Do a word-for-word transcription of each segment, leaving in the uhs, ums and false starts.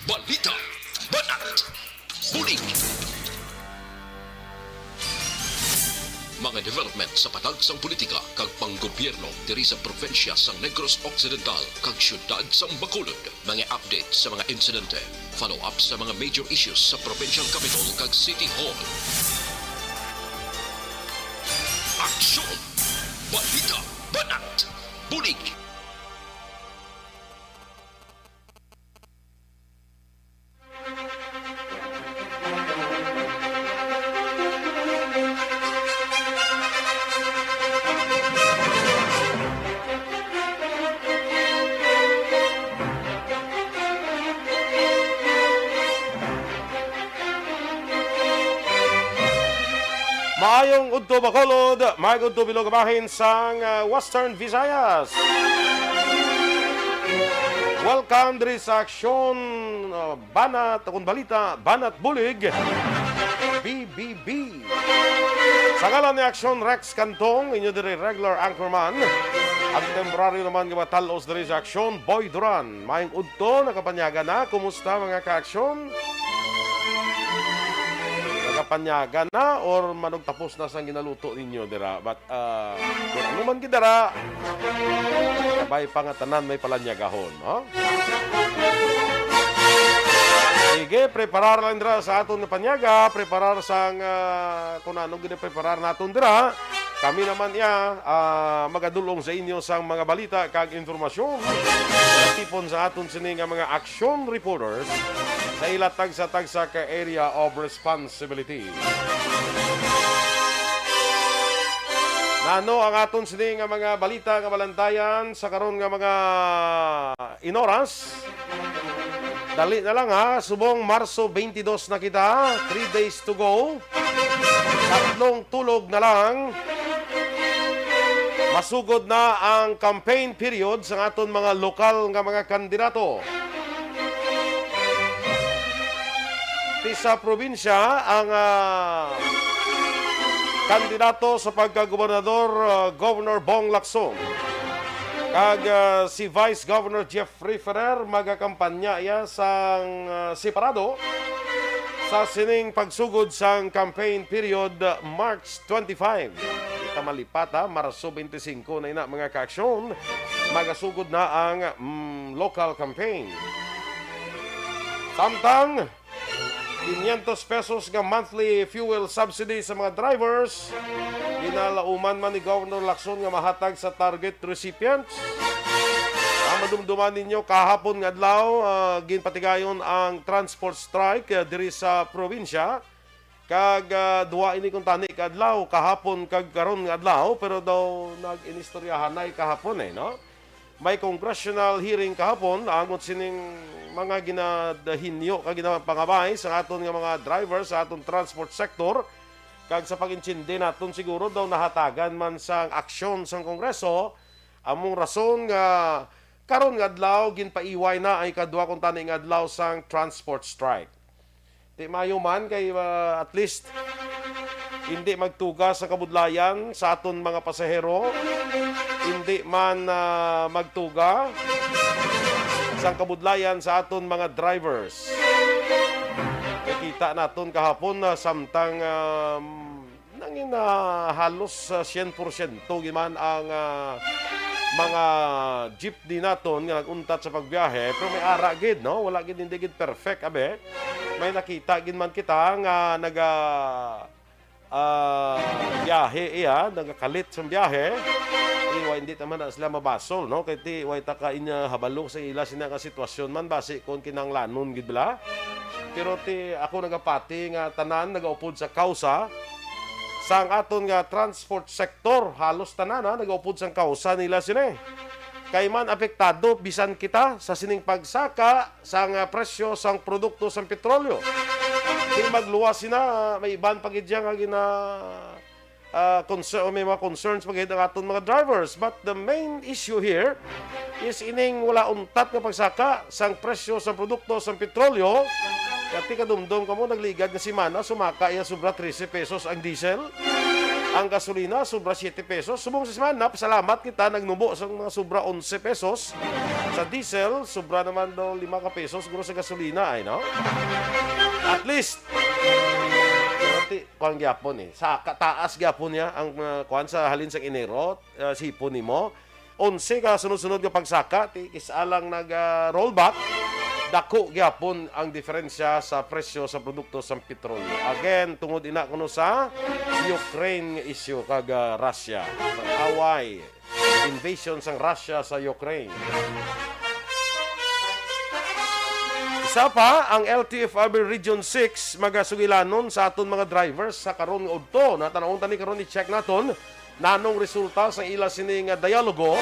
Balita, banat, bulig. Mga development sa patag sang politika kag panggobyerno diri sa probinsya sang Negros Occidental kag siyudad sang Bacolod. Mga update sa mga insidente, follow-up sa mga major issues sa provincial capital kag city hall. Aksyon! Balita, banat, bulig. Maayong udto, Bacolod. Maayong udto, bilog bahin sang, ah, Western Visayas. Welcome diri sa Aksyon, ah, Banat, akon balita, Banat Bulig, B B B. Sa ngalan ni Aksyon Rex Cantong, inyo diri regular anchorman, ang temporaryo naman nga matal-os diri sa Aksyon, Boy Duran. Maayong udto, nakapanyaga na. Kumusta, mga ka-Aksyon? Nakapanyaga na or manugtapos na sang ginaluto ninyo dira? But, ah, kung ano man gid dira, kabay pa nga tanan may palanyagahon, ha? Sige, preparar lang dira sa aton nga panyaga, preparar sang, ah, kung ano gid preparar naton dira. Kami naman iya, ah, magadul-ong sa inyo sang mga balita kag impormasyon. Sa tipon sa aton sini nga mga action reporters sa ila tagsa-tagsa ka area of responsibility. Nano ang aton sini nga mga balita nga balantayan sa karon nga mga inoras? Dali na lang, ha, subong Marso twenty-two na kita, three days to go. Tatlong tulog na lang. Masugod na ang campaign period sa aton mga lokal nga mga kandidato. Ti sa probinsya ang, ah, kandidato sa pagkagobernador, ah, Governor Bong Lacson, kag, ah, si Vice Governor Jeffrey Ferrer magakampanya iya sang, ah, separado sa sining pagsugod sang campaign period, ah, March twenty-five. Kita malipat, ha, Marso twenty-five na ina, mga kaaksyon, magasugod na ang, mm, local campaign. Samtang, quinientos pesos nga monthly fuel subsidy sa mga drivers, ginalauman man ni Governor Lacson nga mahatag sa target recipients. Ang madumduman ninyo, kahapon nga adlaw, ah, ginpatigayon ang transport strike, ah, diri sa probinsya. Kag, ah, duha ini kuntani ka adlaw, kahapon kag karon nga adlaw, pero daw nag-inistoryahanay kahapon, eh, no? May congressional hearing kahapon angot sining mga ginadahinyo kag ginapangabay sa aton nga mga driver sa aton transport sector. Kag sa pag-intindi naton, siguro daw nahatagan man sang aksyon sang Kongreso, among rason nga karon nga adlaw ginpaiway na ang ikadua kuntani nga adlaw sang transport strike. Di maayo man kay, ah, at least, hindi magtuga sa kabudlayan sa aton mga pasahero, hindi man, ah, magtuga sa kabudlayan sa aton mga drivers. Nakita naton kahapon na samtang, um, nangin, ah, halos, ah, syen porsyento gid man ang, ah, mga jeepney naton nga nag-untat sa pagbiyahe, pero may ara gid, no? Wala gid, hindi gid perfect, abi. May nakita gid man kita nga naga, ah, biyahe iya, nagakalit sa biyahe. Iwa, hindi naman na sila mabasol, no? Kay ti, way ta ka inya habalo sa ila sina nga sitwasyon man, basi kung kinahanglanon gid bala. Pero ti, ako nagapati nga tanan nagaupod sa kausa sang aton nga transport sector. Halos tanan, ha, nagaupod sang kausa nila sini. Kay man apektado bisan kita sa sining pagsaka sang, ah, presyo sang produkto sang petrolyo. Di magluwas sina, may iban pa gid siya nga gina, ah, concer-, may mga concerns pa gid ang aton mga drivers. But the main issue here is ining wala untat nga pagsaka sang presyo sang produkto sang petrolyo. Kati kadumdom kamo, nagligad nga semana, sumaka iya sobra trese pesos ang diesel. Ang gasolina, sobra siete pesos. Subong sa semana, pasalamat kita, nagnubo sa mga sobra onse pesos. Sa diesel, sobra naman daw lima ka pesos, siguro sa gasolina, ay, no? At least, pero ti-, kuwan gyapon eh. Sa kataas gyapon niya ang, ah, kuwan sa halin sa Enero, ah, sipon nimo. Onse ka sunod-sunod nga pagsaka, ti-, kis-a lang nag, ah, rollback, dako gyapon ang diferensya sa presyo sa produkto sang petrolyo. Again, tungod ina kuno sa Ukraine nga issue kag, ah, Russia. Sa away, invasion sang Russia sa Ukraine. Isa pa, ang L T F R B Region six magasugilanon sa aton mga drivers sa karon nga udto. Natanawon tani karon, i-check naton nanong resulta sa ila sini nga dialogo,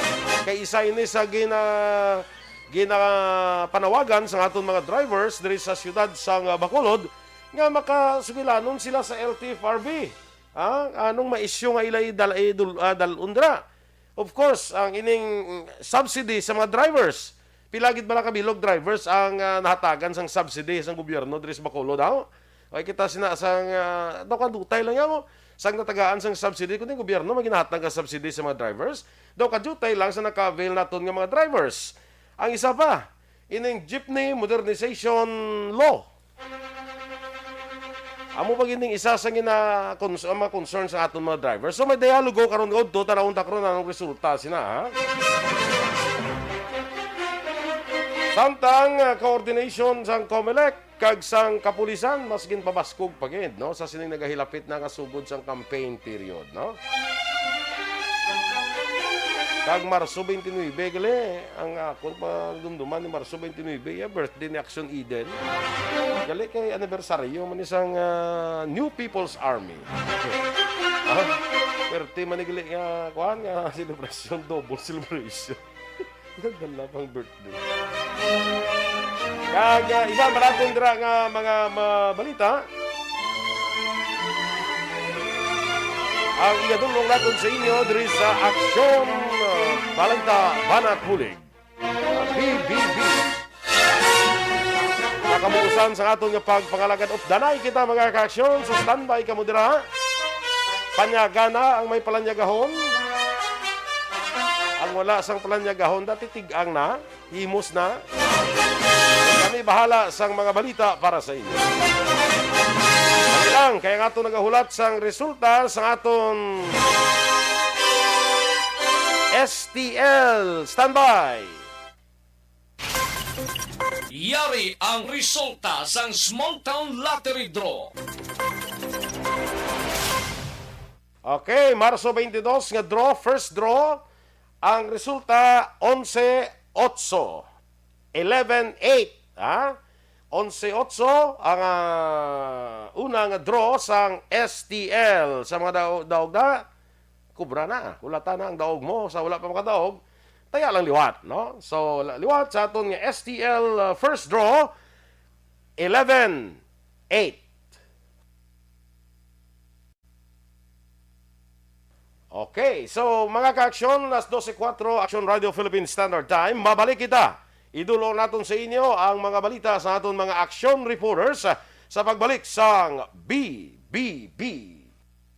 kay isa ini sa gina-, ginapanawagan sa aton mga drivers diri sa siyudad sang Bacolod nga makasugilanon sila sa L T F R B. Ha? Anong maisyu nga ila idal-, idul-, ah, dal-on dira? Of course, ang ining subsidy sa mga drivers. Pila gid bala ka bilog drivers ang, ah, nahatagan sang subsidy sang gobyerno diri sa Bacolod, daw? Ay, kita sina sang, ah, daw kadutay lang yan, oh. Sang natagaan sang subsidy, kundi gobyerno may ginahatag nga subsidy sa mga drivers. Daw kadutay lang sa naka-avail naton nga mga drivers. Ang isa pa, ining Jeepney Modernization Law. Amo ba gining isa sa gina-, cons-, ang mga concerns sa aton mga drivers? So, may dialogo karon nga udto, tanawon ta karon anong resulta sina, ha? Samtang, ah, coordination sang Comelec kag sang kapulisan mas ginpabaskog pa gid, no, sa sining nagahilapit na nga sugod sang campaign period, no? Kag Marso twenty-nine gali ang akon padumduman ni Marso twenty-nine, ya, birthday ni Action Eden. Gali kay anibersaryo man ni sang, ah, New People's Army. Ah, birthday man ni gali nga, kuan, nga celebration, double celebration. Nagdala pang birthday. Kag, ah, isa pa naton dira nga mga, mga balita. Ang igadulong naton sa inyo diri sa Aksyon, ah, Balita Banat Bulig, ah, B B B. Nakamuusan sa aton nga pagpangalagad. Updanay kita, mga kaaksyon. So, standby kamo dira. Panyaga na ang may palanyagahon. Ang wala sang palanyagahon, dati tig-ang na. Himos na. Kami bahala sang mga balita para sa inyo. Kami lang, kaya nga ato nagahulat sang resulta sa aton S T L. Standby. Yari ang resulta sang Small Town Lottery Draw. Okay, Marso twenty-two nga draw, first draw. Ang resulta, onse otso. Eleven eight, ha? Onse otso ang, ah, una nga draw sang S T L. Sa mga daog, daog na, kubra na. Hulata na ang daog mo. Sa wala pa makadaog, taya lang liwat, no? So, la-, liwat sa aton nga S T L, ah, first draw, eleven eight. Okay, so, mga ka-aksyon, las doce cuatro, Aksyon Radio Philippine Standard Time. Mabalik kita. Idulong naton sa inyo ang mga balita sa aton mga aksyon reporters sa pagbalik sang B B B.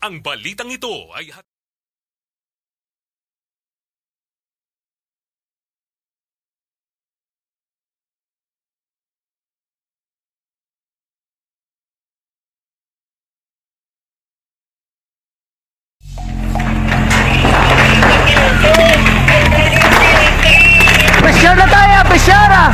Ang balitang ito ay hat- Pressure na tayo, pressure ah!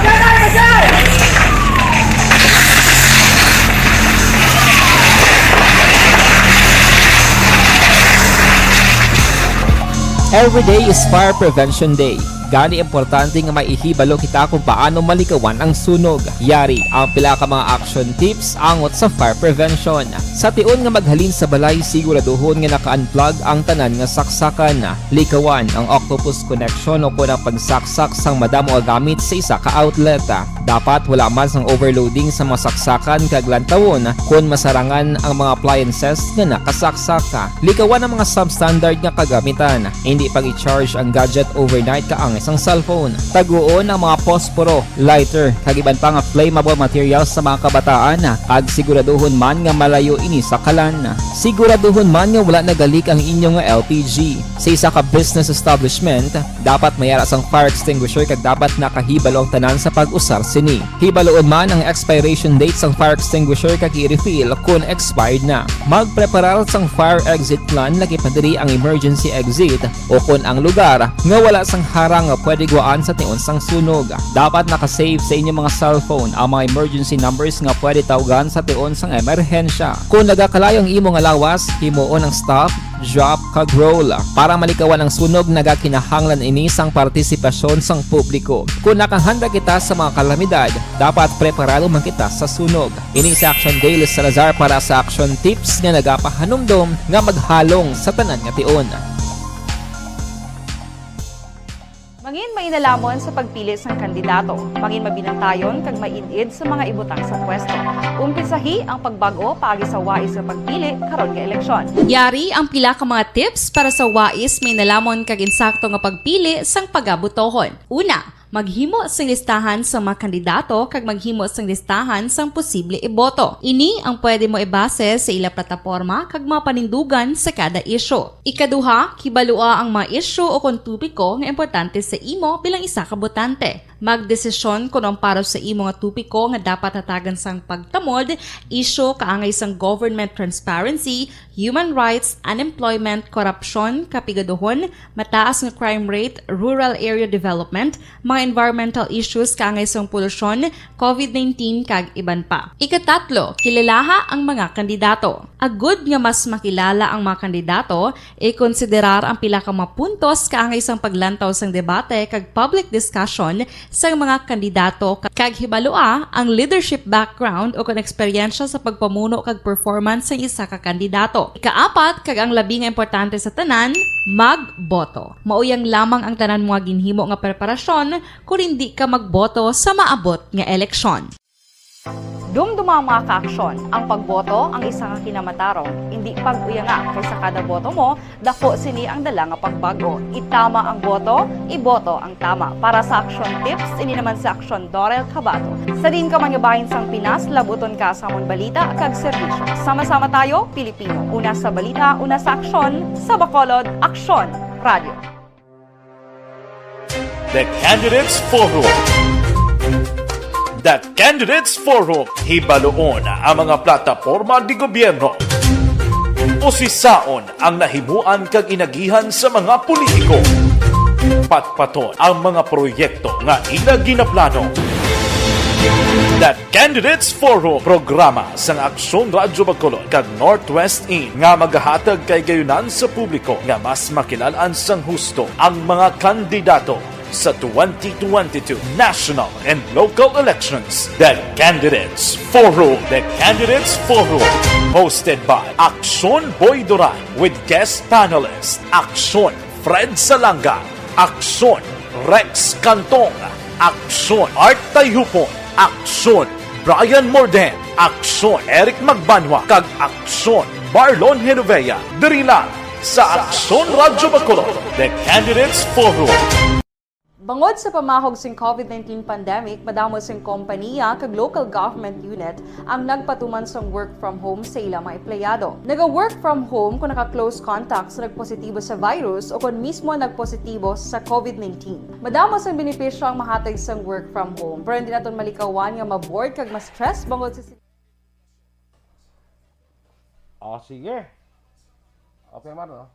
Every day is Fire Prevention Day. Gani, importante nga maihibalo kita kung paano malikawan ang sunog. Yari ang pila ka mga action tips angot sa fire prevention. Sa tion nga maghalin sa balay, siguraduhon nga naka-unplug ang tanan nga saksakan. Likawan ang octopus connection o kon ang pagsaksak sang madamo nga gamit sa isa ka outlet. Dapat wala man sang overloading sa mga saksakan kag lantawon kon masarangan ang mga appliances nga nakasaksak. Likawan ang mga substandard nga kagamitan. Hindi pag-i-charge ang gadget overnight kaangay sang cellphone. Taguon ang mga posporo, lighter, kag iban pa nga flammable materials sa mga kabataan, kag siguraduhon man nga malayo ini sa kalan. Siguraduhon man nga wala nagalik ang inyo nga L P G. Sa isa ka business establishment, dapat may ara sang fire extinguisher kag dapat nakahibalo ang tanan sa pag-usar sini. Hibaluon man ang expiration date sang fire extinguisher kag i-refill kon expired na. Magpreparar sang fire exit plan, lakip na diri ang emergency exit o kon ang lugar nga wala sang harang nga pwede guwaan sa tion sang sunog. Dapat naka-save sa inyo mga cellphone ang mga emergency numbers nga pwede tawgan sa tion sang emerhensya. Kon nagakalayo ang imo nga lawas, himuon ang stop, drop, kag roll. Para malikawan ang sunog, nagakinahanglan ini sang partisipasyon sang publiko. Kon nakahanda kita sa mga kalamidad, dapat preparado man kita sa sunog. Ini si Action Daily Salazar para sa Action Tips nga nagapahanumdom nga maghalong sa tanan nga tion. Mangin mainalamon sa pagpili sang kandidato. Mangin mabinantayon kag maid-id sa mga ibutang sa pwesto. Umpisahi ang pagbag-o paagi sa wais nga pagpili karon nga eleksyon. Yari ang pila ka mga tips para sa wais, mainalamon kag insakto nga pagpili sang pagabotohon. Una, maghimo sing listahan sa mga kandidato kag maghimo sing listahan sang posible iboto. Ini ang pwede mo ibase sa ila plataporma kag mga panindugan sa kada isyu. Ikaduha, kibalua ang mga isyu o kon topiko nga importante sa imo bilang isa ka botante. Magdesisyon kon ang para sa imo nga topiko nga dapat hatagan sang pagtamod, isyu kaangay sang government transparency, human rights, unemployment, korupsyon, kapigaduhon, mataas nga crime rate, rural area development, mga environmental issues kaangay sang polusyon, covid nineteen, kag iban pa. Ikatatlo, kilalaha ang mga kandidato. Agud nga mas makilala ang mga kandidato, ikonsiderar ang pila ka mga puntos kaangay sang paglantaw sang debate kag public discussion sang mga kandidato, kag hibalua ang leadership background o kon eksperyensya sa pagpamuno kag performance sang isa ka kandidato. Ikaapat, kag ang labi nga importante sa tanan, magboto. Mauyang lamang ang tanan mo nga ginhimo nga preparasyon kon indi ka magboto sa maabot nga eleksyon. Dumduma ang mga kaaksyon, ang pagboto ang isa ka kinamatarong, indi pag-uyanga, kay sa kada boto mo, dako sini ang dala nga pagbag-o. Itama ang boto, iboto ang tama. Para sa Action Tips, ini naman si Action Dorel Cabato. Sa diin ka man nga bahin sang Pinas, labuton ka sa amon balita kag serbisyo. Sama-sama tayo, Pilipino. Una sa balita, una sa aksyon, sa Bacolod, Aksyon Radio. The Candidates Forum. The Candidates Forum. Hibaluon ang mga plataporma de gobyerno. Usisaon ang nahimuan kag inagihan sa mga politiko. Patpaton ang mga proyekto nga ila ginaplano. The Candidates Forum, programa sang Aksyon Radyo Bacolod kag Northwest In nga magahatag kahigayonan sa publiko nga mas makilal-an sang husto ang mga kandidato sa twenty twenty-two national and local elections. The Candidates Forum. The Candidates Forum, hosted by Aksyon Boy Duran with guest panelist Aksyon Fred Salanga, Aksyon Rex Cantong, Aksyon Art Tayhupon, Aksyon Brian Morden, Aksyon Eric Magbanwa, kag Aksyon Marlon Genovea, diri lang sa Aksyon Radyo Bacolod, The Candidates Forum. Bangod sa pamahog sing covid nineteen pandemic, madamo sing kompaniya kag local government unit ang nagpatuman sang work from home sa ila mga empleyado. Naga-work from home kung naka-close contact sa nagpositibo sa virus o kung mismo nagpositibo sa covid nineteen. Madamo sang benepisyo ang mahatag sang work from home, pero hindi naton malikawan nga ma-bored kag ma-stress bangod sa si- Oh, sige. Okay, Mar, no?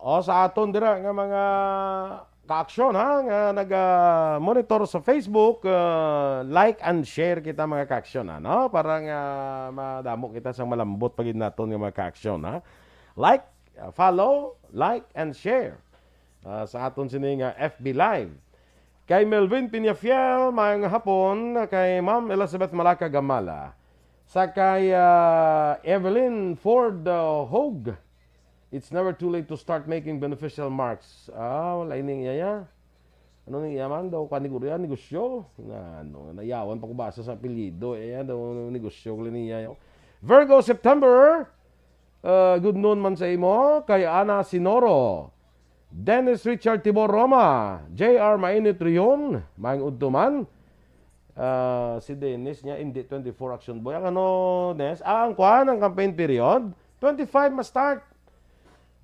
O, sa aton dira nga mga kaaksyon, ha, nga naga-monitor sa Facebook, uh, like and share kita, mga kaaksyon, ha, no? Para nga madamo kita sang malambot pa gid naton nga mga kaaksyon, ha? Like, uh, follow, like, and share, uh, sa aton sini nga F B Live. Kay Melvin Peñafiel, maayong hapon. Kay Ma'am Elizabeth Malaka Gamala. Sa kay, uh, Evelyn Ford, uh, Hogue. It's never too late to start making beneficial marks. Ah, wala ining iya, ya. Ano ni yaman daw, kanigurian, negosyo? Nga, ano, nayawan pa ko basa sa apelyido. Eh, yan daw, negosyo ko niya. Virgo, September. Uh, good noon man sa imo. Kay Ana Sinoro. Dennis Richard Tibor Roma. J R Mainit Rion. Maayong udto man. Ah, si Dennis niya, hindi twenty-four Action Boy. Ang ano, Nes? Ah, ang kwan, ang campaign period? Twenty-five ma-start.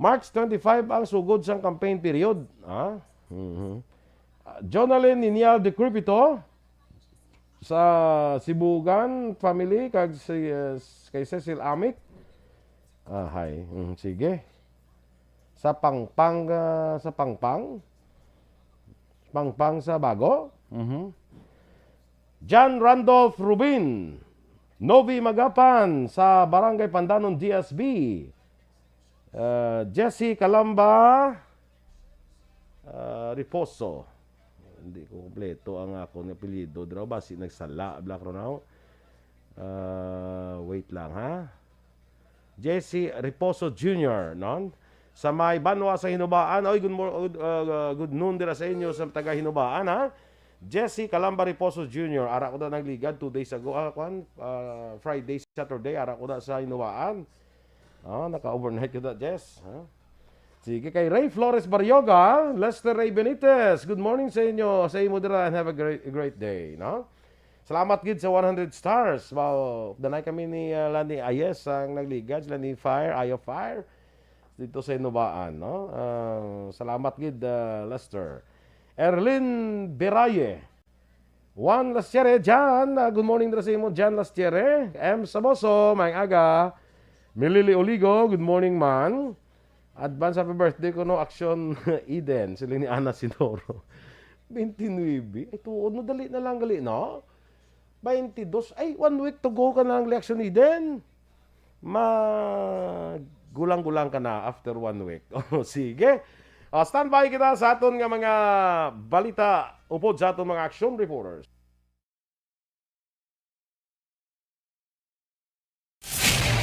March twenty-five ang sugod sang campaign period. Ah? Mhm. Ah, Jonalyn Ninial de Crepito sa Sibugan family kag si, eh, kay Cecil Amic. Ah, hi. Mm, sige. Sa Pangpang, ah, sa Pangpang? Pangpang sa Bago? Mhm. John Randolph Rubin, Novi Magapan sa Barangay Pandanon, D S B. Ah, Jesse Calamba, ah, Reposo. Hindi ko kompleto ang akon nga apelyido. Dira basi nagsala, Black Ronald. Ah, wait lang, ha? Jesse Reposo Junior, non? Sa may banwa sa Hinubaan. Oy, good mor-, good, uh, good noon dira sa inyo sa taga Hinubaan, ha? Jesse Calamba Reposo Junior. Ara ko na nagligad two days ago. Ah, kwan? Ah, Friday, Saturday. Ara ko na sa Hinubaan. Ah, naka-overnight ko na, Jess. Ha? Sige, kay Ray Flores Barrioga, Lester Ray Benitez. Good morning sa inyo, sa imo dira, and have a great, great day, no? Salamat gid sa one hundred stars. Wow, danay kami ni, ah, Lani Ayes ang nagligad, sila ni Fire, Eye of Fire. Dito sa Inubaan, no? Ah, salamat gid, ah, Lester. Erlin Beraye. Juan Lastiere, Jan, ah, good morning dira sa imo, Jan Lastiere. M Saboso, maayong aga. Milili Oligo, good morning, man. Advance happy birthday ko, no, Action Eden, siling ni Ana Sinoro. Twenty-nine. Ay, tuod, madali na lang gali, no? Twenty-two. Ay, one week to go ka na lang, Action Eden. Magulang-gulang ka na after one week. O, sige. O, standby kita sa aton nga mga balita upod sa aton mga action reporters.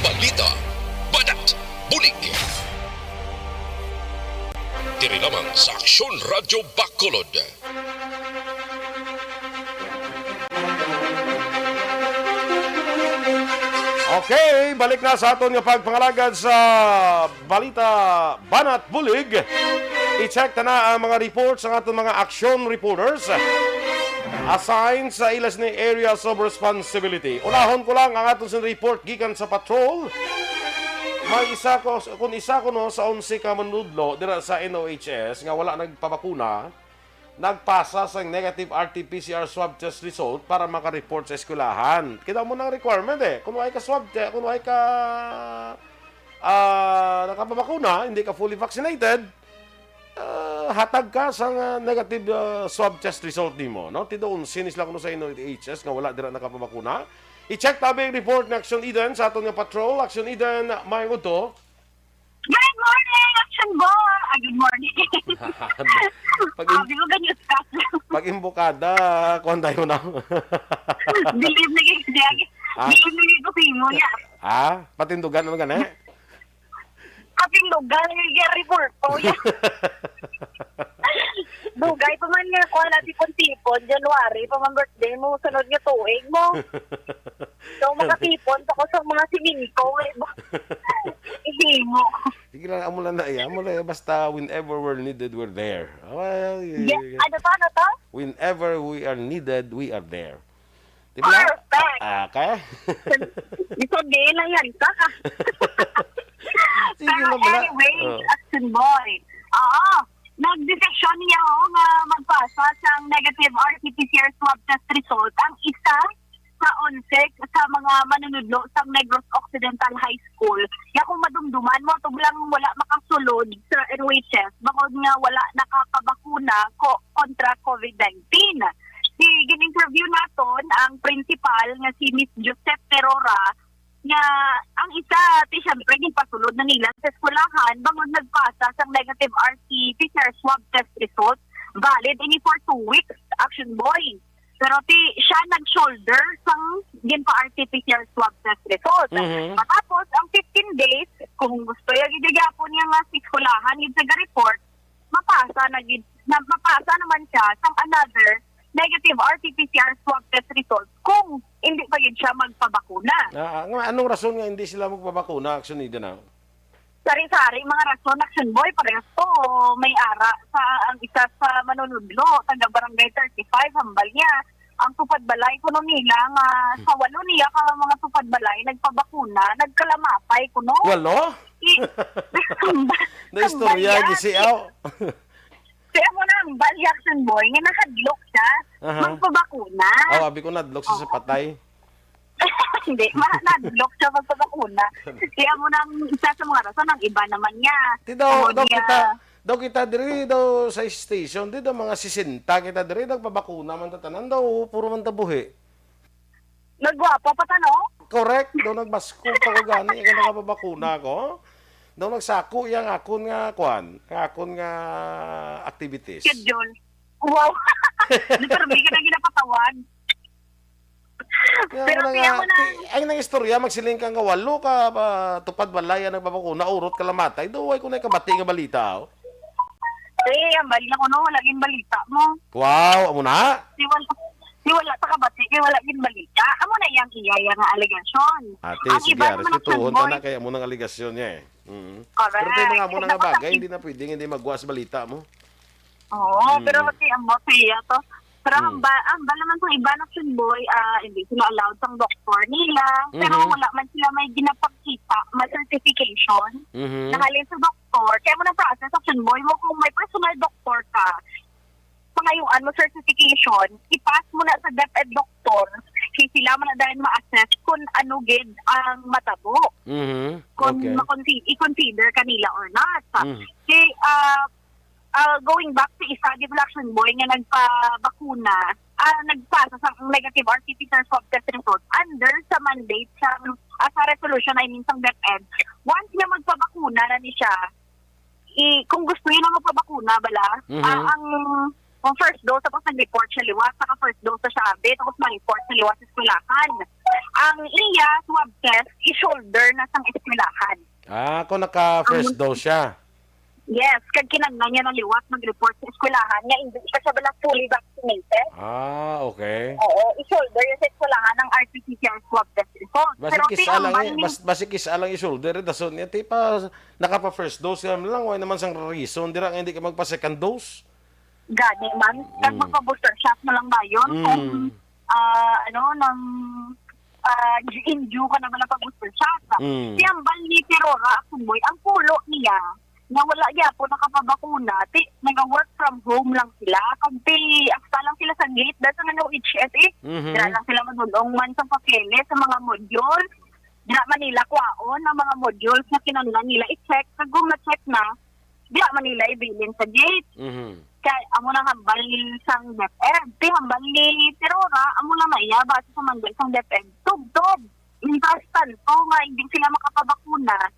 Balita, banat, bulig. Diri lamang sa Aksyon Radyo Bacolod. Okay, balik na sa aton nga pagpangalagad sa balita, banat, bulig. I-check ta na ang mga reports, ang aton mga action reporters assigned sa ilas ni areas of responsibility. Unahon ko lang ang aton sin report gikan sa patrol. May isa ko, kung isa ko, no, sa onse ka manunodlo dira sa N O H S nga wala nagpabakuna, nagpasa sang negative R T P C R swab test result para maka-report sa eskwelahan. Kita mo nang requirement, eh. Kung way ka swab te-, kung way ka, ah, nakapabakuna, hindi ka fully vaccinated, ah, hatag ka sang, ah, negative, ah, swab test result nimo, no? Tinuod, sinis lang kuno sa N O H S nga wala dira nakapabakuna. I-check tabi ang report ni Action Eden sa aton nga patrol. Action Eden, maayong udto. Good morning, Action Boy! Ah, good morning. Pag im- Sabi ko, ganyan ka. Pag imbukada, kuwan tayo na. Believe na gid, Ah? Believe na gid ko sa imo niya. Ah? Patindugan, ano gani? Patindugan, yung Gary Purpo, ya. Dugay pa man nga, kuwan, tipon-tipon, January pa man birthday mo, sunod nga tuig mo. So, makatipon pa ko sa mga simingko, eh. Hindi mo. Sige lang, amo lang na iya. Amo lang iya. Basta whenever we're needed, we're there. Ah, well, y- Yes, y- ano to, ano to? Whenever we are needed, we are there. Di ba? Perfect. Ah, okay? Gusto din lang yan ka. Sige Pero lang pala. Anyway, Oh. Action Boy. Oo. Nagdesisyon niya, oh, nga magpasa sang negative R T P C R swab test result ang isa sa onse sa mga manunudlo sa Negros Occidental High School. Nga kung madumduman mo, tublang wala makasulod sa N O H S bangod nga wala nakapabakuna ko, kontra COVID nineteen. Si gin-interview naton ang principal nga si Miss Josette Terora nga ang isa, ti, syempre, ginpasulod na nila sa eskwelahan bangod nagpasa sang negative R T P C R swab test result. Valid ini for two weeks, Action Boy. Pero ti, siya nag-shoulder sang ginpa-R T P C R swab test result. Mhm. Matapos ang fifteen days, kung gusto niya gid gyapon niya nga sa eskwelahan gid sa report, mapasa na gid na mapasa naman siya sang another negative R T P C R swab test result kung hindi pa gyud siya magpabakuna. Ah, ah, nga, anong rason nga hindi sila magpabakuna, Action Ida, na? Sari-sari mga rason, Action Boy, parehas to. May ara sa ang isa sa manunudlo, taga Barangay thirty-five, hambal niya. Ang tupad balay kuno nila nga sa walo niya ka mga tupad balay nagpabakuna, nagkalamapay kuno. Walo? I-, Naistorya, hambal niya. Gisiaw. Kaya mo na ang bali, Action Boy, nga nahadlok siya Aha. magpabakuna. Oh, abi ko nadlok sa Oo. sapatay. Hindi, ma-, nadlok siya magpabakuna. Kaya mo na ang isa sa mga rason, ang iba naman niya. Ti daw, Ano daw niya? kita, daw kita diri daw sa station, di daw mga sesenta kita diri, nagpabakuna man ta tanan daw, puro man ta buhi. Nagwapo pa ta, no? Correct. Daw nagbasko pa ko gani, kaya nakapabakuna ko. Daw nagsako yang akon nga, kwan, nga akon nga activities. Schedule. Wow. Di, pero may ka na ginapatawag. Kaya Pero mo na kaya nga, mo na. ti-, ang nang istorya, magsiling ka nga walo ka, ba, tupad balay ang nagbabakuna, urot ka lamatay. Daw, ay ko na kabati nga balita, oh. Eh, ang bali na ko, no? Wala yung balita mo. Wow, amo na? Di wala, di wala sa kabati, kay wala yung balita. Amo na yang iya, iya nga alegasyon. Ate, Ang sige, iba ah, naman ang respetuhon ta na Boy. kay amo nang alegasyon niya eh. Mm. Correct. Pero may mga amo Kaya na nga dapat bagay, ang hindi na pwedeng hindi magwa sa balita mo. Oo, Mm. pero kasi ang boss niya to. Pero Mm. ang ba, ang ba naman sa iba na Action Boy, ah, hindi sila allowed sang doktor nila. Pero Mhm. wala man sila may ginapakita, may certification. Mhm. Nahalin sa doktor. Kaya mo na process, Action Boy, mo kung may personal doktor ka, pangayuan mo certification, ipas mo na sa DepEd doktor, kay sila man na dahil ma-assess kung ano gid ang matabo. Mhm. Kung Okay. makonsi-, i-consider kanila or not. Mhm. Kay, ah, ah, going back sa isa, di ba, Action Boy, nga nagpabakuna, ah, nagpasa sa negative R T P C R swab test result under sa mandate sa, ah, sa resolution, I mean, sa DepEd. Once nga magpabakuna na ni siya, i-, kung gusto niya na magpabakuna, bala, Mhm. ah, ang, ang first dose, tapos nag-report siya liwat, saka first dose na siya abi, tapos ma-report siya liwat sa eskwelahan. Ang iya swab test, i-shoulder na sang eskwelahan. Ah, kung naka-first Ang dose siya. Yes, kag kinahanglan niya na liwat mag-report sa eskwelahan nga hindi pa siya bala fully vaccinated. Ah, okay. Oo, i-shoulder niya sa eskwelahan ang R T P C R swab test result. Basi Pero kis-a lang, hambal eh, ni bas-, basi kis-a lang i-shoulder, eh, dason niya, ti pa, nakapa-first dose ka lang, wala naman sang reason, dira nga hindi ka magpa-second dose. Gani man, kag Mm. magpa-booster shot na lang dayon Mm. kung, ah, ano, nang, ah, in due ka na ba na pag-booster shot? Mm. Si hambal ni Terora Akumboy, ang pulo niya, na wala gyapon nakapabakuna, ti, naga-work from home lang sila. Kag ti, hasta lang sila sa gate, dahil sa mga H S eh. Mhm. Dira lang sila madulong man sa papeles, sa mga module. Dira man nila kwaon ang mga modules na kinahanglan nila i-check. Kag kung na-check na, dira man nila ibilin sa gate. Mhm. Kay amo nang hambal sang DepEd. Ti hambal ni Terora, amo lang na iya, base sa mandal sang DepEd. Tubtob. Mientras tanto nga hindi sila makapabakuna,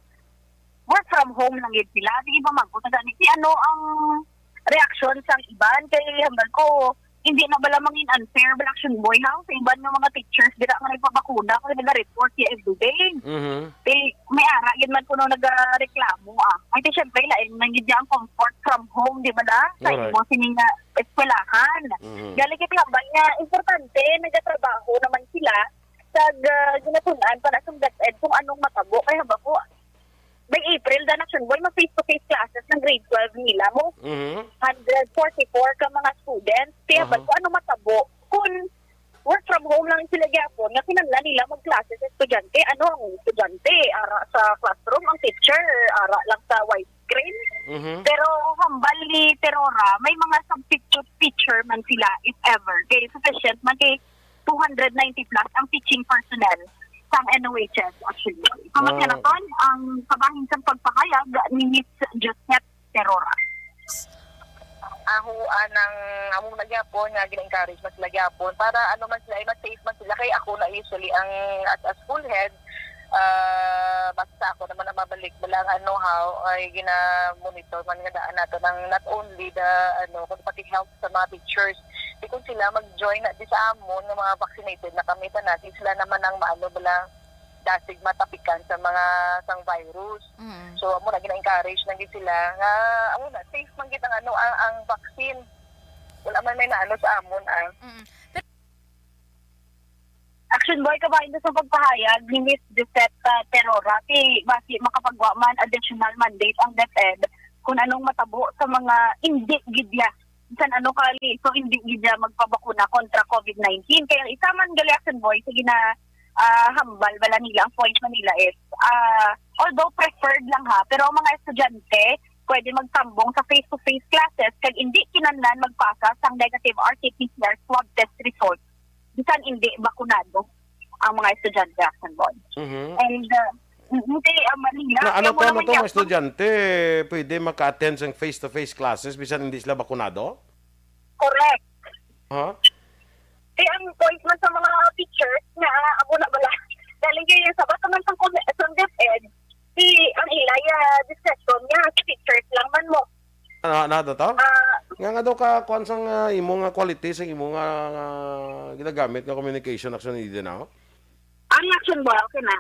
work from home lang gid sila. Sige, pamangkot na gani, si ano ang reaksyon sang iban? Kay hambal ko, hindi na bala mangin unfair bala, Action Boy, ha? Sa iban nga mga teachers, dira nga nagpabakuna, kay nag-report siya everyday. Mhm. Kay may ara gid man kuno nagareklamo, ah. Ay, di, syempre, lain man gid ang comfort from home, di ba na? Sa Alright. imo sini nga eskwelahan. Mhm. Gali kay hambal nga, importante, nagatrabaho naman sila. Kag, ah, ginatun-an pa na sa DepEd kung anong matabo. Kay hambal ko, by April, dan, Action Boy, mag face-to-face classes ng grade twelve nila mo. Mhm. Hundred forty-four ka mga students. Kaya ba Aha. kung ano matabo? Kung work from home lang sila gyapon, nga kinahanglan nila mag-classes sa estudyante. Ano ang estudyante? Ara sa classroom, ang teacher, ara lang sa white screen. Mhm. Pero hambal ni Terora, may mga substitute teacher man sila, if ever. Kay sufficient man kay two hundred ninety plus ang teaching personnel sang N O H S, actually. Kamat Ah. nga naton ang kabahin sang pagpahayag ni Miss Josette Terora. Ahuan ang among nagyapon nga gina-encourage man sila gyapon para ano man sila, ay mas safe man sila. Kay ako na usually ang, as a school head, ah, basta ako naman ang mabalik, wala nga know-how ay gina-monitor man nga daan nato ng not only the, ano, kung pati health sa mga teachers. Di kung sila mag-join na di sa amon nga mga vaccinated na kami tanan, di sila naman ang maano bala dasig matapikan sa mga sang virus. Mm. So, amo na gina-encourage na gid sila nga amo na safe man gid ang ano, ang, ang vaccine. Wala man may naano sa amon, ah. Mm. Action Boy, kabahin sa pagpahayag ni Miss Josette, ah, Terora, kay basi makapagwa man additional mandate ang DepEd kung anong matabo sa mga indi gid ya. Bisan ano ka liso, indi gid ya magpabakuna kontra COVID nineteen. Kaya isa man gali, Action Boy, sige na, ah, hambal bala nila, ang point man nila is, ah, although preferred lang ha, pero ang mga estudyante pwede magtambong sa face-to-face classes kag indi kinahanglan magpasa sang negative R T P C R swab test result bisan indi bakunado ang mga estudyante, Action Boy. Mhm. And, uh, mm, kay, uh, Manila, Na, ano kaya to, mo ano naman to, mga yapon. Estudyante, pwede maka-attend sa face-to-face classes bisan hindi sila bakunado? Correct. Ha? Kay ang point man sa mga teachers nga, ah, amo na bala. Galing kayo sa bato man sa kung sa DepEd, si, ang ilay, ah, discussion niya, sa teachers lang man mo. Ano, ano to, to? Ah. Nga, nga daw ka, kuwan sang, ah, imo nga quality sa imo nga, nga ginagamit nga communication, Action Eden, ah? Ang Action Boy, okay na.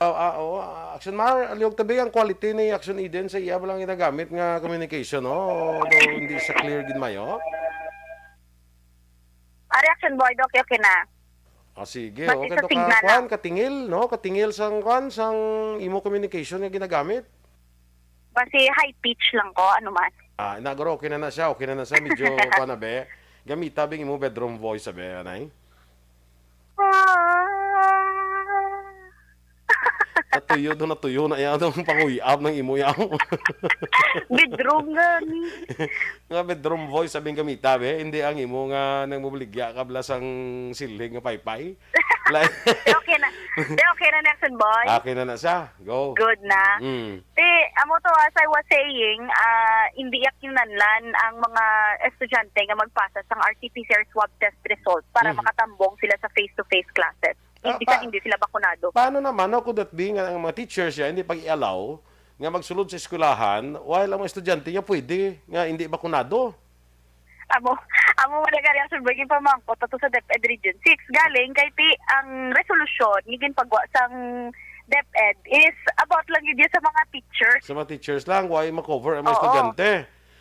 Oh, ah, oh, ah, Action Mar, liog tabi ang quality ni Action Eden sa iya lang ginagamit nga communication, no? Although hindi sa clear gid mayo. Ari, Action Boy, okay, okay na. Ah, sige. Basi okay sa to ka, signal kuan, lang. Katingil, no? Katingil sang, kuan, sang imo communication nga ginagamit. Basi high pitch lang ko, ano man. Ah, ina, guro, okay na na siya, okay na na siya. Medyo, kuan na, be. Gamita, bing imo bedroom voice, be, anay? Ah. Natuyo do, natuyo na iya, ang panguyab ng imo, yaw. Bedroom gani. Nga bedroom voice, sabing gamita, be. Hindi ang imo nga nang mubaligya ka bala sang silhig nga paypay. Like, Di okay na. Di okay na, Nelson Boy. Okay na na siya. Go. Good na. Mm. Ti, amo to, as I was saying, ah, hindi yak kinahanglan ang mga estudyante nga magpasa sang R T P C R swab test result para Mhm. makatambong sila sa face-to-face classes. Ah, Hindi pa-, hindi sila bakunado. Paano naman, how could that be nga ang mga teachers ya hindi pag-i-allow nga magsulod sa eskwelahan while ang mga estudyante niya pwede nga hindi bakunado? Amo, amo man ang reaction ba yung pamangkot ato sa DepEd Region six. Galing kay ti ang resolusyon nga ginpagwa sang DepEd is about lang yun sa mga teachers. Sa mga teachers lang, why ma-cover ang mga Oo. Estudyante?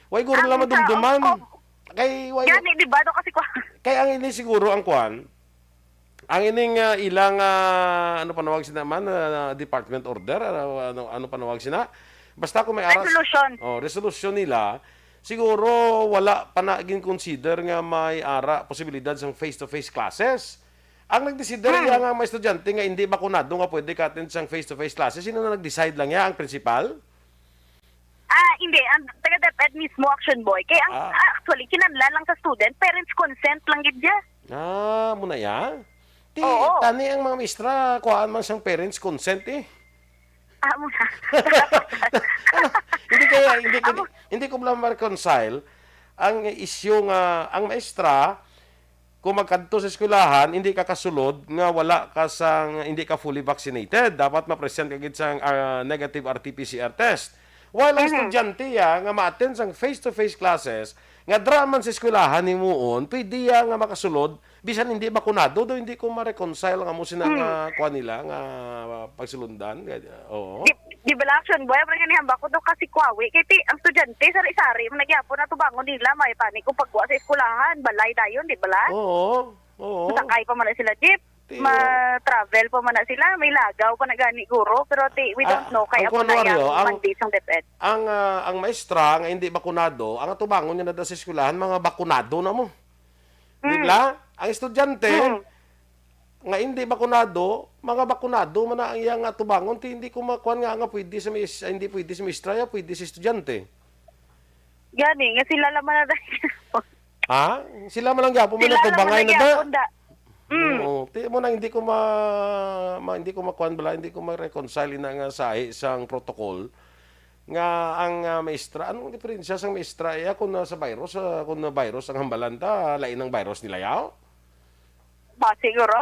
Why guro Ang lang sa, madumduman? Ang, kay, why, gani, di ba? No, kasi kwa- kay ang ini siguro ang kwan, ang ining, ah, ilang, ah, ano panawag sina man, ah, department order, ano, ano, ano panawag sina? Basta kung may aras Resolution. Oh, resolution nila, siguro wala pa na gin-consider nga may ara posibilidad sang face-to-face classes. Ang nagdesider Hmm. iya nga mga estudyante nga hindi bakunado nga pwede ka-attend sang face-to-face classes, sino na nag-decide lang iya? Ang principal? Ah, hindi. Ang taga DepEd mismo, Action Boy. Kaya ang, Ah. ah, actually, kinahanglan lang sa student, parents' consent lang gid niya. Ah, muna ya? Ti, Oo. Tani ang mga mistra, kuhaan man sang parents' consent eh. Ah, muna. Ano? Hindi kaya, hindi ko, Amo. Hindi ko lang ma-reconcile ang issue nga ang maestra, kung magkadto sa eskwelahan, hindi ka kasulod nga wala ka sang, hindi ka fully vaccinated. Dapat ma-present ka gid sang, ah, negative R T P C R test. While ang Mhm. Estudyante ya nga ma-attend sang face-to-face classes, nga dra man sa eskwelahan himuon, pwede ya nga makasulod, bisan hindi bakunado, do hindi ko ma-reconcile ang amo sina Hmm. nga kuan nila nga pagsulundan. Oo. Di, di bala, Action Boy, ang nga nihambak ko do kasi kwawi. Kay ti, ang estudyante, sari-sari, man nagyapon na tubangon nila, may panic kung pagkuha sa eskwelahan, balay dayon, di bala? Oo, oo. Masakay pa man na sila jeep, Ti, ma-travel pa man na sila, may lagaw pa na gani guro, pero ti, we don't Ah, know, kay ang ako na kuan, iya, Mario, ang, ang, mandate sang DepEd. Ang, ah, ang maestra nga hindi bakunado, ang atubangon niya na da sa eskwelahan, mga bakunado na mo. Di Mm. ba? Ang estudyante, Mm. nga hindi bakunado, mga bakunado man na ang iyang atubangon, ti hindi ko makuan nga, nga pwede sa mis-, hindi pwede sa maestra, ya, pwede sa estudyante. Gani, nga sila lang man na Ha? Sila man lang gyapon may Sila lang natubangay man na da. Gyapon da. Mm. Oo. Ti mo na hindi ko ma-, ma-, hindi ko makuan bala, hindi ko ma-reconcile na nga sahi sang protocol nga ang, ah, maestra, anong diferensya sang maestra? Eh, kung na sa virus, ah, kung na virus ang hambalan ta, lain ang virus nila yaw? Ba, siguro.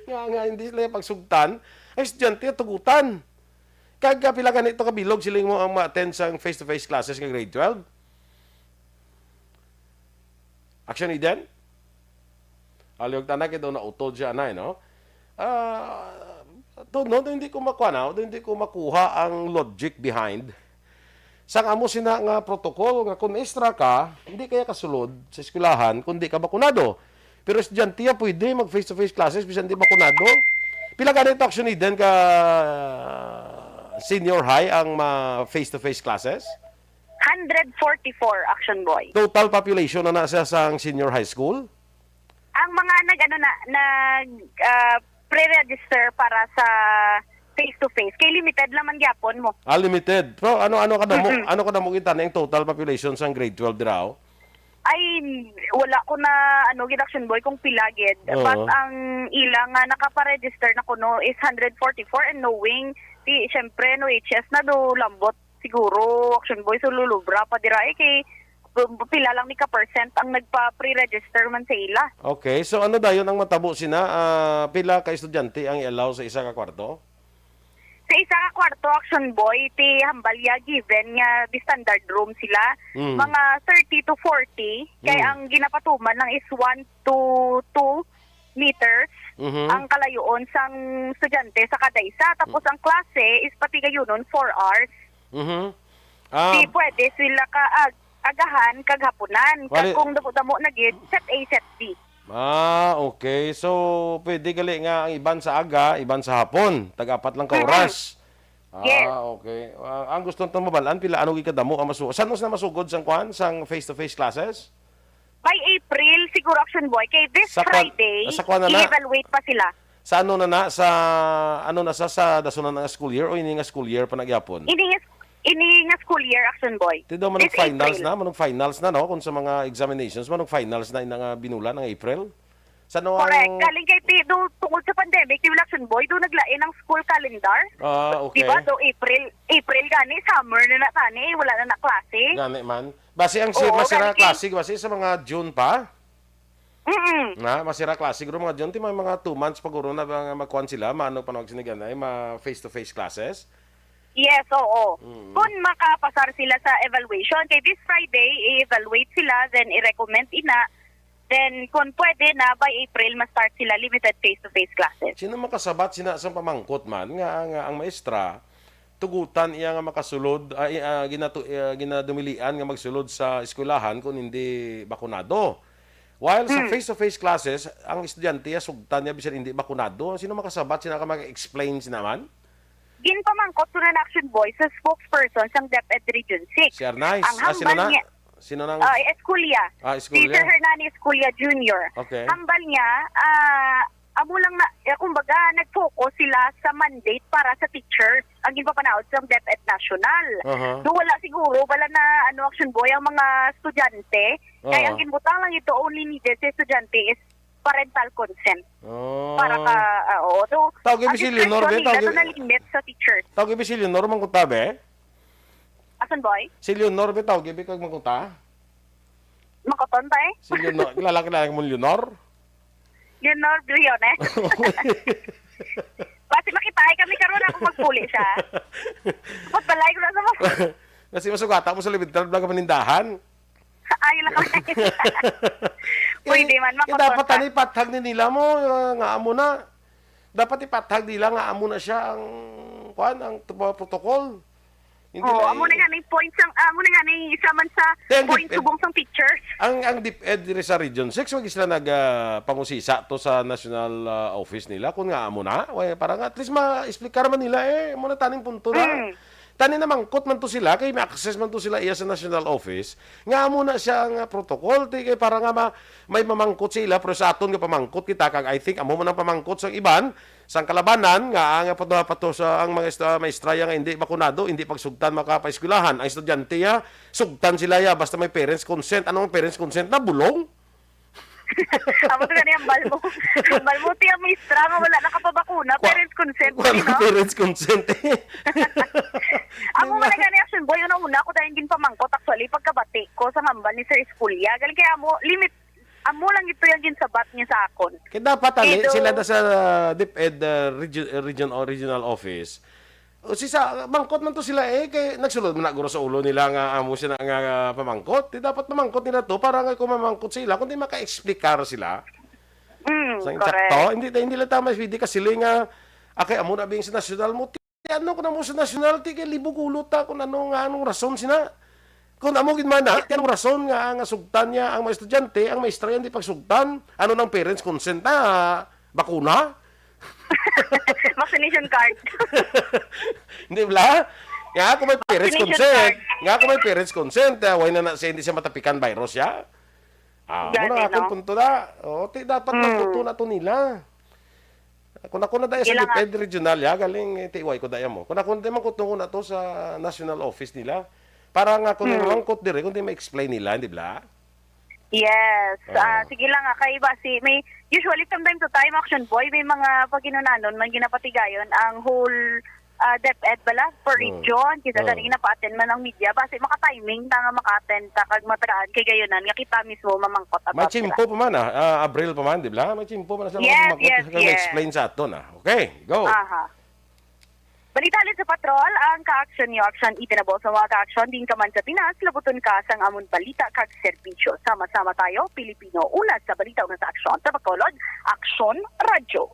Nga, nga, hindi sila pagsugtan. Ang estudyante, tugutan. Kag, ah, pila ganito kabilog sila mo ang ma-attend sang face-to-face classes nga grade twelve? Action Eden? Aliog tanay kay daw nautod siya, anay, no? Ah, to, no, hindi ko makuha na, hindi ko makuha ang logic behind Sang amo sina nga protocol nga kung maestra ka, hindi kaya kasulod sa eskwelahan kung di ka bakunado. Pero estudyante ya pwede mag face-to-face classes bisan di bakunado. Pila gani to, Action Eden, ka senior high ang ma face-to-face classes? Hundred forty-four, Action Boy. Total population na na siya sang senior high school? Ang mga nag-ano na, nag ah, pre-register para sa face-to-face, kay limited lang man gyapon mo. Ah, limited. Pero ano-ano kadamo, Mm-mm. ano kadamo kita na yung total population sang grade twelve diraw? Ay, wala ko na, ano, gid, Action Boy, kung pila gid. Oo. But ang ila nga nakaparegister na kuno is hundred forty-four, and knowing, di, syempre, no, H S na do, lambot siguro, Action Boy, so lulubra pa dira, eh, kay p- pila lang ni ka percent ang nagpa-pre-register man sa ila. Okay, so ano dayon ang matabo sina? Ah, pila ka estudyante ang i-allow sa isa ka kwarto? Sa isa ka kwarto, Action Boy, ti hambal ya given nga di standard room sila, Mm. mga thirty to forty, kay Mm. ang ginapatuman lang is one to two meters Mhm. ang kalayoon sang estudyante sa kada isa. Tapos ang klase is patigayunon four hours. Mhm. Ah, Di pwede sila ka ag- agahan kag hapunan. Kag Wali- kung damo-damo na gid, set A, set B. Ah, okay. So, pwede gali nga ang iban sa aga, iban sa hapon. Tag-apat lang ka Mm-mm. oras. Yes. Ah, okay. Ah, ang gusto natin mabalaan, pila ano gid kadamo ang masu-, saan na masugod sang kwan, sang face-to-face classes? By April, siguro, Action Boy, kay this Sa kwan- Friday, sa kwan na na? i-evaluate pa sila. Sa ano na na? Sa ano na sa, sa dason na nga school year o ini nga school year pa nagyapon? Ini nga, ini nga school year, Action Boy. Ti daw manong This finals April. na, manong finals na, no? Kung sa mga examinations, manong finals na ina nga binulan ng April. Sa ano Correct. ang Galing kay ti, do, tungod sa pandemic, yung Action Boy, do naglain ang school calendar. Ah, okay. Di ba? Do April, April gani, summer na na tani, wala na na klase. Gani man. Basi ang si Oo, masira gani kay- klase, basi sa mga June pa? Mm-mm. Na, masira klase, siguro mga June, ti may mga two months pa guro na nga magkuhan sila, maano pa nawag siniganay, ma face-to-face classes. Yes, oo. Mm. Kung makapasar sila sa evaluation, kay this Friday, i-evaluate sila, then i-recommend ina, then kung pwede na, by April, ma-start sila limited face-to-face classes. Sino makasabat sina sa pamangkot man nga, nga ang maestra tugutan iya nga makasulod, ay, ah, ginatu-, ah, ginadumilian nga magsulod sa eskwelahan kung hindi bakunado? While sa Hmm. face-to-face classes, ang estudyante ya sugtan niya bisan hindi bakunado. Sino makasabat sina ka mag-explain sina man? Ginpamangkot ko na, Action Boy, sa spokesperson sang DepEd Region six. Si Arnaiz. Ang Ah, sino hambal na? niya, Sino nang ah, Esculia. Ah, Si Sir Esculia. Hernani Esculia Junior. Okay. Hambal niya, ah, amo lang na, eh, kumbaga, nag-focus sila sa mandate para sa teachers. Ang ginpapanaod sa DepEd National. Aha. Do wala siguro, wala na, ano, Action Boy, ang mga estudyante. Kaya Oo. ang ginbutang lang ito, only needed sa estudyante is parental consent. Oh. Para ka, ah, oo. So, Tawag ang mi si discretion Leonor, be, nila tawag to mi- na-limit sa teacher. Tawag mi si Leonor, mangkuta, be? Asan, boy? Si Leonor, be, tawag, be, kag mangkuta? Makoton, tay? Si Leonor, kilala, kilala mo Leonor? Leonor Briones. Basi makitaay kami karon ako magpuli siya. Ba't balay ko na sa mo? Kasi masugata mo sa libintan lang ka panindahan. Ay, lang kami. Pwede man, Kaya dapat makoton. Ano, ipathag ni nila mo, uh, nga amo na. Dapat ipathag nila nga amo na siya ang, kuan, ang tubo-, protocol. Hindi Oo, na amo na i- nga ning points ang, amo na nga ning isa man sa Then, point dep- subong sang teachers. Ang, ang DepEd diri sa Region six, wag sila nag, ah, pangusisa to sa national, ah, office nila kung nga amo na. Way, para nga at least ma-explicar man nila eh, mo na taning punto na. Mm. Tani namangkot man to sila, kay may access man to sila iya sa national office. Nga amo na siya nga protocol, ti kay para nga ma-, may mamangkot sila, pero sa aton nga pamangkot kita, kag I think amo man ang pamangkot sa iban, sang kalabanan, nga ang pato, pato sa ang mga est-, ah, maestra ya nga hindi bakunado, hindi pagsugtan makapaeskwelahan. Ang estudyante ya, sugtan sila ya, basta may parents consent. Ano ang parents consent? Na bulong? Amo na gani ang balmo. Ang balmo, ti ang mistra nga wala nakapabakuna, Wa- parents consent, Wala no? parents consent. Amo man na gani, Action Boy, una-una ko dahil ginpamangkot, actually, pagkabati ko sa hambal ni Sir Esculia. Galing kaya amo, limit, amo lang ito yung ginsabat niya sa akon. Kaya dapat, ali, Pero- sila na sa DepEd, uh, regi-, uh, region o regional office. O, si sa, mangkot man to sila eh, kay nagsulod man na guro sa ulo nila nga amo sila nga, nga pamangkot. Di dapat pamangkot nila to para nga kung mamangkot sila, kundi maka-explicar sila. Mm, Sa correct. Insakto, hindi, hindi lang tama, hindi kasi nga, akay amo na bing sa national mo, ano ko na mo sa nationality, kay libog ulo ta kung ano nga, anong rason sina. Kung amo gid man na, anong rason nga, nga sugtan niya ang mga estudyante, ang maestra yan di pagsugtan, ano nang parents consent na bakuna? Vaccination card. Hindi bla? Nga ako may parents Vaccination consent. Card. Nga ako may parents consent. Ah, why na na siya, hindi siya matapikan virus ya? Ah, Gani, muna akong no? punto na. Oh, ti dapat Mm. magpunto na to nila. Kung ako na dahil sa Kailangan- DepEd regional ya, galing eh, tiway ko daya mo. Kung ako na man kutungo na to sa national office nila. Para nga kung Mm. mangkot dire, kung di ma-explain nila, di bla? Yes. Oo. Ah, sige lang nga, kay basi may, usually from time to time, Action Boy, may mga paghinunanon man ginapatigayon ang whole ah, DepEd bala for Oo. region, kita Oo. gani ginapa-attend man ang media, basi maka-timing ta nga maka-attend ta kag matagaan kay gayonan nga kita mismo mamangkot May about tiyempo pa man ah. Ah, Abril pa man, di bla? May tiyempo pa man sa Yes, mga yes, yes. explain sa ato na. Okay, go. Aha. Balita halin sa patrol, ang ka-action niyo, action itinabo sa mga ka-action, din ka man sa Pinas, labuton ka sang amon balita kag serbisyo. Sama-sama tayo, Pilipino, una sa balita, una sa aksyon. Sa Bacolod, Aksyon Radyo.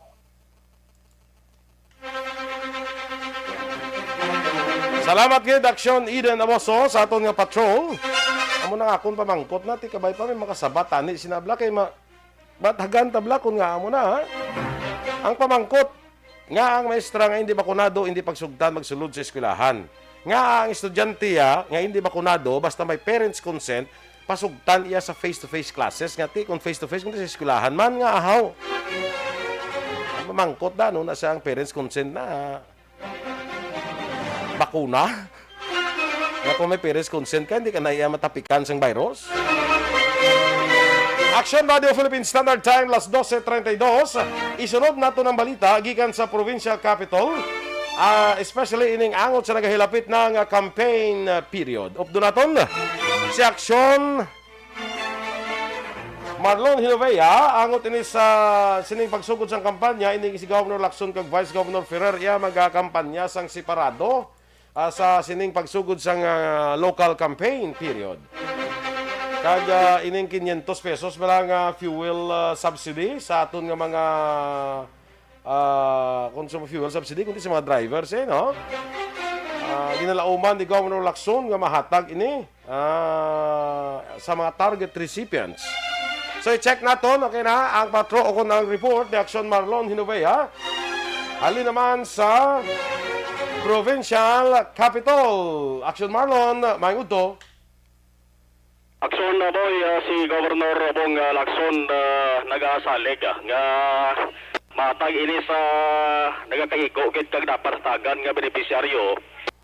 Salamat gid, Aksyon Eden Amoso, sa aton nga patrol. Amo na nga akon pamangkot na, ti kabay pa may makasabat ani sinabla kay ma bathagan tabla kon nga amo na, ha? Ang pamangkot nga ang maestra nga hindi bakunado, hindi pagsugtan magsulod sa eskwelahan. Nga ang estudyante ya nga hindi bakunado, basta may parents consent, pasugtan iya sa face-to-face classes. Nga ti, kung face-to-face, kung di sa eskwelahan man, nga ahaw. Ang mamangkot na, no, na siya ang parents consent na bakuna. Nga kung may parents consent ka, hindi ka na iya matapikan sang virus. Action Radio Philippine Standard Time, las doce treinta y dos. Isunod nato ng balita gikan sa provincial capital, ah, especially ining angot sa nagahilapit na nga campaign, ah, period. Updo naton si Action Marlon Hinovea, angot ini sa sining pagsugod sang kampanya, ini si Governor Lacson kag Vice Governor Ferrer iya magakampanya sang separado, ah, sa sining pagsugod sang, ah, local campaign period. Kag, ah, ining quinientos pesos bala nga fuel, ah, subsidy sa aton nga mga ah, consumer fuel subsidy, kundi sa mga drivers, eh, no? Ah, ginalauman ni Governor Lacson nga mahatag ini, ah, sa mga target recipients. So, i-check naton, okay na, ang patro o kung ang report ni Action Marlon Hinovea. Halin naman sa Provincial Capitol. Action Marlon, maayong udto. Aksyon na, Boy, ah, si Governor Bong, ah, Lacson, ah, nagasalig, ah, nga matag ini sa nagakaigo gid kag dapat hatagan nga benepisyaryo.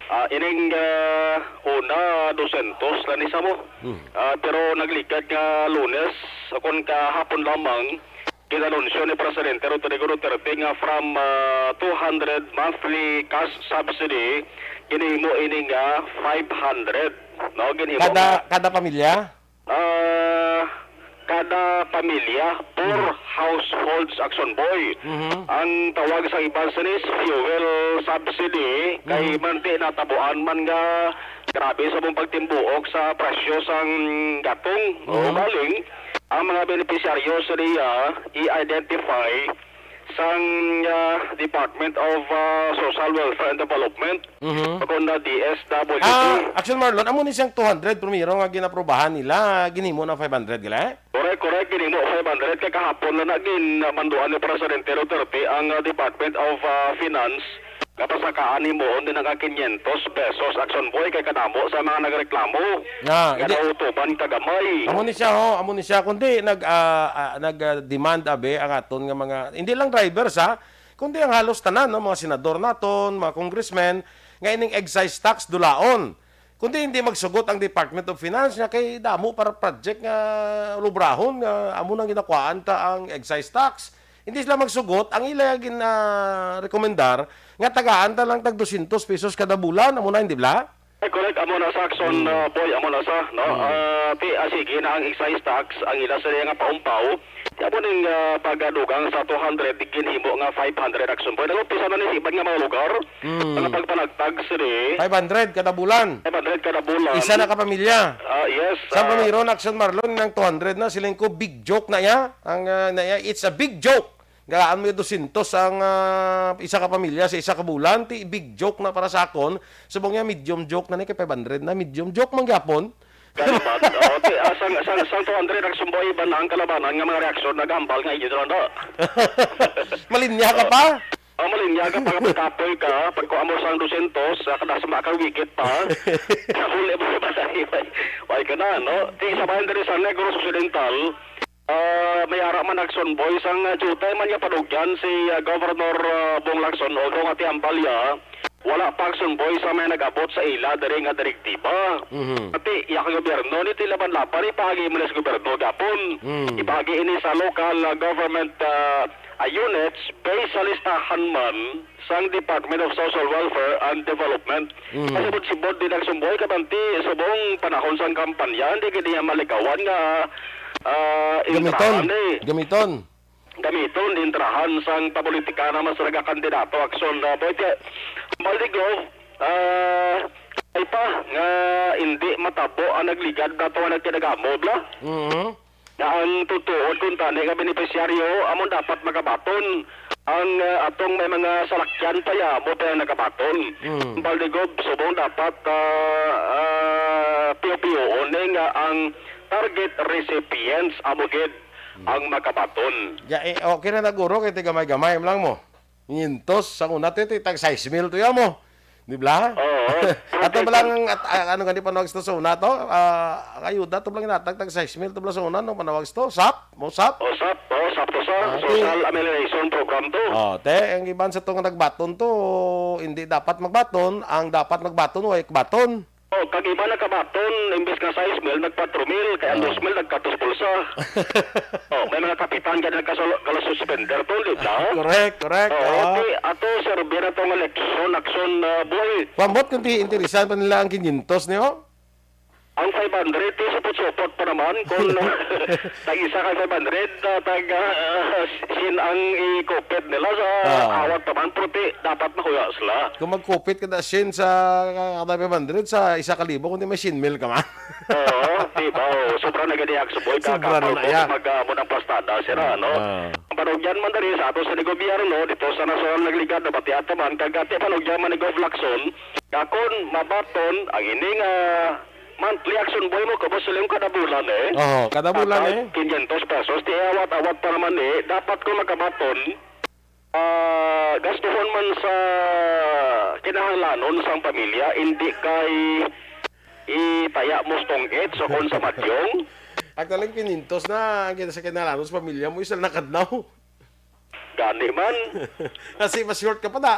Ah, ining, ah, una, dosyentos lang ni sa mo. Hmm. Ah, pero nagligad nga Lunes, kon kahapon lamang, ginanunsyo ni Presidente Rodrigo Duterte nga from, ah, two hundred monthly cash subsidy, ginhimo ini nga five hundred, no? Ginhimo nga, Kada, kada pamilya? ah, kada pamilya, four Mhm. households, Action Boy. Mhm. Ang tawag sa iban sini is fuel subsidy, kay Mhm. man di natabuan man nga grabe sa mong pagtimbuok sa presyo sang gatong. O Mhm. galing, ang mga benepisyaryo sa niya i-identify sang, ah, Department of, ah, Social Welfare and Development, Mhm. o kon na D S W D. Ah, Action Marlon, amo ni siyang two hundred primero nga ginaprobahan nila, ginhimo na five hundred, gila? Correct, correct. Ginhimo five hundred kay kahapon na nagin manduan ni Presidente Duterte ang, ah, Department of, ah, Finance nga pasakaan himuon din nga quinientos pesos, Action Boy, kay kadamo sa mga nagreklamo Ah, nga hindi. nautuban kagamay. Amo ni siya, ho, amo ni siya, kundi nag, ah, ah, nag, ah, demand abi ang aton nga mga, hindi lang drivers, ha, kundi ang halos tanan, no, mga senador naton, mga congressmen, nga ining excise tax dulaon. Kundi hindi magsugot ang Department of Finance nga kay damo para project nga lubrahon nga amo nang ginakuhaan ta ang excise tax. Hindi sila magsugot, ang ila gin, ah, rekomendar nga tagaan ta lang tag dosyentos pesos kada bulan, amo na, hindi bla? Ay, correct, amo na sa Action, Mm. ah, Boy, amo na sa, no? Mm. Ah, ti, ah, sige na ang excise tax, ang ila sa nga paumpaw. Ti amo ning, ah, pagadugang sa two hundred, ginhimo nga five hundred, Action Boy. Nag-umpisa na ni sa iban nga mga lugar. Mm. Ang pagpanagtag sini, Five hundred kada bulan. five hundred kada bulan. Isa na ka pamilya. Ah, yes. Sa ah, pamiron, Action Marlon, ng two hundred na, siling ko, big joke na iya. Ang, ah, na iya, it's a big joke. Galaan mo yung dosyentos ang, ah, isa ka pamilya sa isa ka bulan, ti big joke na para sa akon. Subong niya, medium joke na ni kay five hundred na, medium joke man gyapon. Kalipat. Oh, ti, ah, sang, sang, sang two hundred, Action Boy, iban ang kalabanan nga mga reaksyon, nagambal nga inyo na. Malinya ka pa? Oh, malinya ka, pag pagkapoy ka, pagkuha mo sang dosyentos, ah, kada sa makawikit pa. Huli mo ba tayo? Why ka na, no? Ti, sa bayan diri sa Negros Occidental, ah, may ara man Action Boy, sang, ah, jutay man niya panugyan si, ah, Governor, ah, Bong Lacson, although nga ti ambal ya, wala pa Action Boy sa may nag-abot sa ila diri nga direktiba. Mhm. Ati, iya ka gobyerno, ni ti laban-laban, ipagi mo na sa gobyerno gapon. Mm. Ipagi ini sa local, ah, government, ah, ah, units based sa listahan man sang Department of Social Welfare and Development. Mm. Pasibod-sibod din ang sumboy, kabanti, subong panahon sang kampanya, hindi gid niya malikawan nga, ah, Gamiton. intrahan, eh. Gamiton. Gamiton, intrahan sang papolitikana mas nagakandidato, Action, ah, Boy. Kaya, Baldigo, ah, ay pa, nga hindi matabo ang nagligad nato nga nagkinagamo, bla? Mhm. Na ang tutuod kung tani nga benepisyaryo, amo dapat magabaton. Ang, ah, atong may mga salakyan pa ya, amo pa yung nagabaton. Mm. Baldigob, subong dapat, ah, ah, piyo-piyoon ni nga ang target recipients, amo gid ang magabaton. Ya, eh, okay na naguro kay tigamay-gamay lang mo. Quinientos, sa una, ti, ti, tag sais mil to ya mo. Di ba? Oo. Ato ba lang, at, ah, ano gani panawag sa una to? Ah, ang ayuda to lang inatag, tag sais mil to bala sa una, no? Panawag to, sap? Mo sap? O, sap. O, sap to sa Ah, ti- Social Amelioration Program to. Oh, te, ang iban sa to nga nagbaton to, hindi dapat magbaton. Ang dapat magbaton, way baton. Oh, kag iba nagkabaton, imbes nga sais mil, nag-patro mil, kay ang Ah. dos mil nagkatos bulsa. Oh, may mga kapitan ka nagkasalo-, kala-suspender to, di ba? Correct, correct. Oh, Ah. okay. Ato, serbi na tong eleksyon, Action, ah, Boy. Pambot kung ti-, interesan pa nila ang quinientos niyo? Ang five hundred, ti supot-supot pa naman kung tag-isa ka five hundred, ah, tag, ah, sin ang ikupit nila sa Ah. awat pa man, pero ti dapat mahuya sila. Kung magkupit ka na sin sa, ah, kada five hundred, sa isa ka libo, kundi may sin mil ka man. Oo, di ba? Oh, sobra na gani, Action Boy, Sobra na kakapal na, mo, yeah. mag, ah, mo ng plastada sila, no? Ah. Ang panugyan man dali sa ato sa gobyerno, dito sa nasyon nagligad, nabatian ta man, kag ati panugyan man ni Gov Lacson, Dakon, mabaton, ang ini nga monthly, Action Boy, mo, kabos siling kada bulan, eh. Oo, kada bulan, Dapat eh. quinientos pesos, ti awat-awat pa naman, eh. Dapat kung makabaton, ah, gastuhon man sa kinahanglanon sang pamilya, hindi kay itaya mo sa tong-its o kon sa madyong. Ang talang quinientos na, ang kita sa kinahanglanon sa pamilya mo, isa na kadlaw. Gani man. Kasi mas short ka pa na.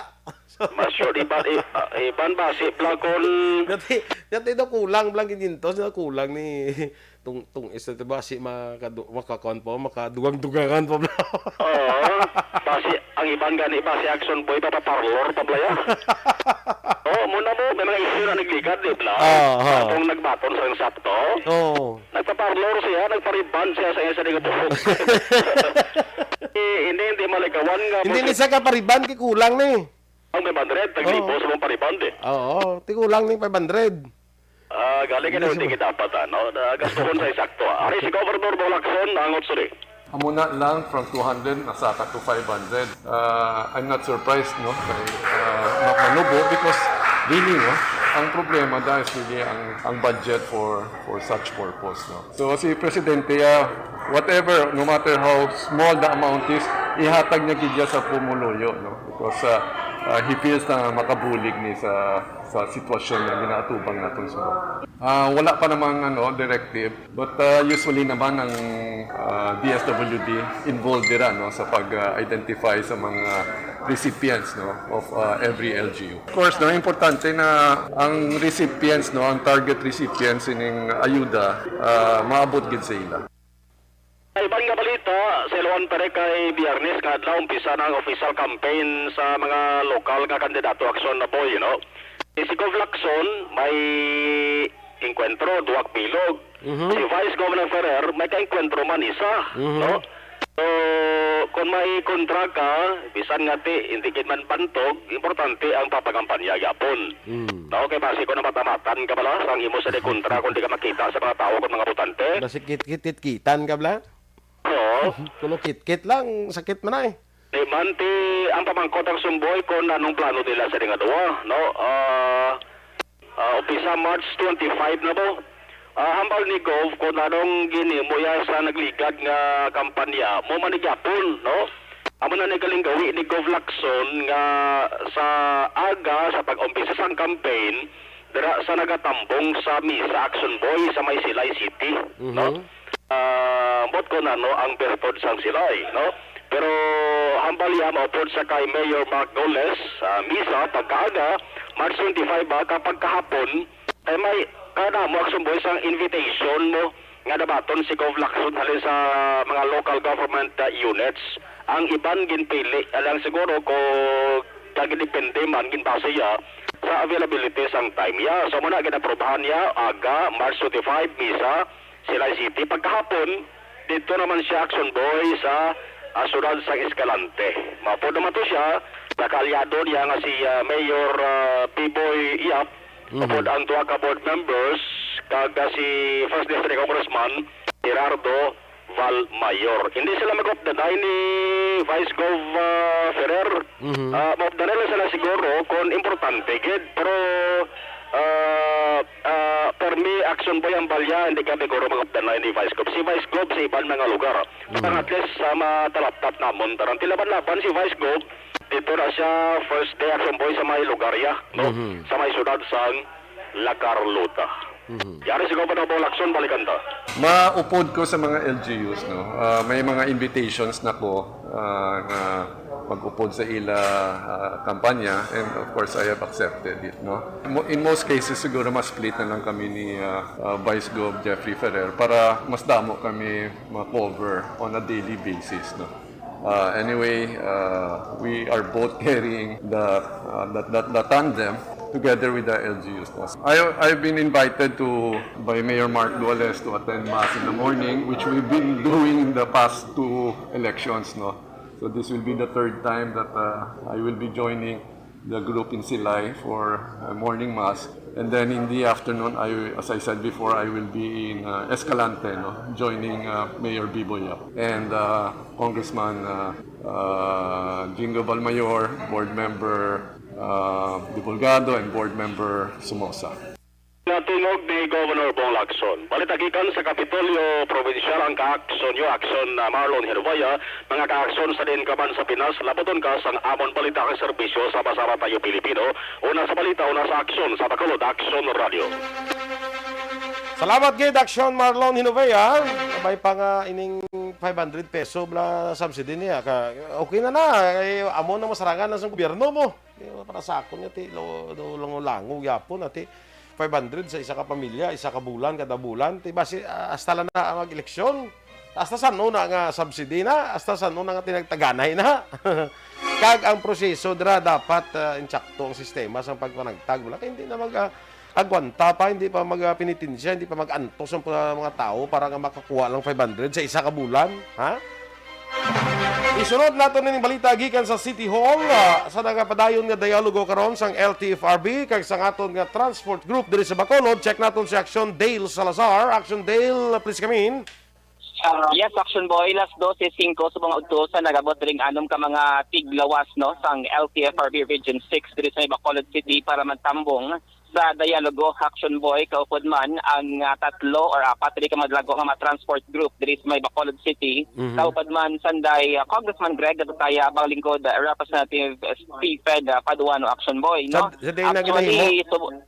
Mas short, iban, i-, ah, iban ba, si Blacon? Dati, dati daw kulang, blang quinientos, daw kulang ni tung, tung isa, diba, si makadu-, makakuan pa, makadugang-dugangan pa, bla. Oo. Basi, ang iban gani ba, si Action Boy, papaparlor pa, blaya? Oo, muna mo, may mga issue na nagligad, di bla? Ah, ah. Atong nagbaton sa sakto. Oo. Nagpa-parlor siya, nagpa-rebond siya sa isa nga buhok. Eh, hindi, hindi malikawan nga Hindi mo ni sa ka pa-rebond, kay kulang ni. Ang five hundred, taglibo Oo. sa mong pa-rebond, eh. Oo, ti kulang ni five hundred. Ah, galing ka na Hindi hindi sa kita dapat, ano? Na gastuhon sa isakto, ah. Ari si Governor Bong Lacson, ang otsuri. Amo na lang from two hundred, nasaka to five hundred. Uh, I'm not surprised, no, kay, uh, ma-, manubo because really, no, ang problema dahil is really ang, ang budget for, for such purpose, no. So, si Presidente, uh, whatever, no matter how small the amount is, ihatag niya gid sa pumuluyo, no, because, uh, uh, he feels na makabulig ni sa, sa sitwasyon na ginaatubang natin sa Ah, wala pa namang, ano, directive, but, ah, usually naman ang, ah, D S W D involved dira, no, sa pag, ah, identify sa mga recipients, no, of, ah, every L G U. Of course, no, importante na ang recipients, no, ang target recipients ining ayuda, ah, maabot gid sa ila. Sa iban nga balita, sa Iloan pa rin kay Biyernes nga adlaw, umpisa na ang official campaign sa mga lokal nga kandidato, Action na Boy, no? Si Gov Lacson may engkwentro, duwag bilog. Mhm. Si Vice Governor Ferrer may kaengkwentro man isa, Mhm. no? So, kung may kontra ka, bisan nga ti, hindi gid man bantog, importante ang papagampanya gyapon. Mm. No, kay basi ko na matamatan ka bala, sang imo sa di kontra kung di ka makita sa mga tao kung mga botante. Basi kit-, kit-, kit-, kitan ka bala? Oo. Kulo kit-kit lang, sakit man ay. Di man ti ang pamangkot ang Sumboy kung anong plano nila sa ring adlaw, no? Ah, ah, umpisa March twenty-five na ba? Ah, hambal ni Gov kung anong ginimo ya sa nagligad nga kampanya, mo man ni gyapon, no? Amo na ni galing gawi ni Gov Lacson nga sa aga sa pag-umpisa sang campaign, dira sa nagatambong sa Misa Action Boy sa may Silay City, no? Mhm. Ah, ambot ko na, no, ang birtod sang Silay, no? Pero hambal ya maupod sa kay Mayor Mark Goles, ah, Misa pagkaaga, March twenty-five ba, kapag kahapon, kay may kanamo Action Boy sang invitation mo nga nabaton si Gov Lacson halin sa mga local government, ah, units. Ang iban ginpili alang siguro ko kag depende man ginbase ya sa availability sang time ya. So muna ginaprobahan niya aga March twenty-five, Misa, Silay City. Pagkahapon, dito naman siya Action Boy sa, ah, siyudad sang Escalante. Maupod naman to siya sa kaalyado niya nga si, ah, Mayor, ah, Biboy Yap, Mhm. upod ang duha ka board members kag, ah, si First District Congressman Gerardo Val Mayor. Hindi sila mag-updanay ni Vice Gov, ah, Ferrer. Mhm. Ah, maupdanay lang sila siguro kung importante gid, pero, ah, ah, for me, Action Boy ang balya, hindi ka siguro mag-updanay ni Vice Gov. Si Vice Gov sa iban mga lugar. Mhm. Ang at least sa matalaptap namon tanan. Ti laban-laban si Vice Gov, dito na siya first day Action Boy sa may lugar ya, no? Mhm. Sa may siyudad sang La Carlota. Mhm. Yari si Governor Bong Lacson, balikan ta. Maupod ko sa mga L G Us, no? Ah, may mga invitations na ko, ah, nga mag-upod sa ila, ah, kampanya, and of course, I have accepted it, no? Mo-, in most cases, siguro mas split na lang kami ni, ah, ah, Vice Gov Jeffrey Ferrer para mas damo kami ma-cover on a daily basis, no? Uh, anyway, uh, we are both carrying the, uh, the, the, the tandem together with the L G Us. I, I've been invited to by Mayor Mark Goles to attend Mass in the morning, which we've been doing in the past two elections, no? So this will be the third time that, uh, I will be joining the group in Silay for, uh, morning mass. And then in the afternoon, I, as I said before, I will be in, uh, Escalante, no, joining, uh, Mayor Biboy Yap and, uh, Congressman, uh, uh, Jingo Balmayor, Board Member, uh, Divulgado, and Board Member Sumosa. Natingog ni Governor Bong Lacson. Balita gikan sa Kapitolyo Provincial, ang ka-aksyon yo, aksyon na Marlon Hinovea, mga ka-aksyon sa diin ka man sa Pinas, labuton ka sang amon balita kag serbisyo sa Masama Tayo Pilipino. Una sa balita, una sa aksyon, sa Bacolod Aksyon Radio. Salamat gid, Aksyon Marlon Hinovea. May pa nga ining five hundred peso bala subsidy niya. Ka, okay na na. Kay amo na masarangan na sa gobyerno mo. Di ba, para sa akon nga, ti, lo-, lo-, lango-lango gyapon, ati, five hundred sa isa ka pamilya, isa ka bulan, kada bulan, ti, basi, ah, hasta lang na ang eleksyon. Hasta san-o na nga subsidy na, hasta san-o na nga tinagtaganay na. Kag ang proseso dira dapat, ah, insakto ang sistema sang pagpanagtag. Wala kay hindi na mag, ah, agwanta pa, hindi pa mag, ah, penitensya, hindi pa mag-antos ang pa-, mga tao para nga makakuha lang five hundred sa isa ka bulan, ha? Isunod nato ning balita gikan sa City Hall, ah, sa nagapadayon nga dialogo karon sang L T F R B kag sang aton nga transport group diri sa Bacolod. Check naton si Action Dale Salazar. Action Dale, please come in. Yes, Action Boy, las dose singko subong nga udto sa nagabot diri ang anom ka mga tiglawas, no, sang L T F R B Region six diri sa may Bacolod City para magtambong sa dialogo, Action Boy, kaupod man ang, ah, tatlo or apat diri ka mga dalago nga mga transport group diri sa may Bacolod City. Mhm. Kaupod man sanday, ah, Congressman Greg Gatutaya, bang lingkod, ah, Representative Stephen, ah, Paduano, Action Boy, no? Sa, sa diin na Actually, ginahimo? Sub-,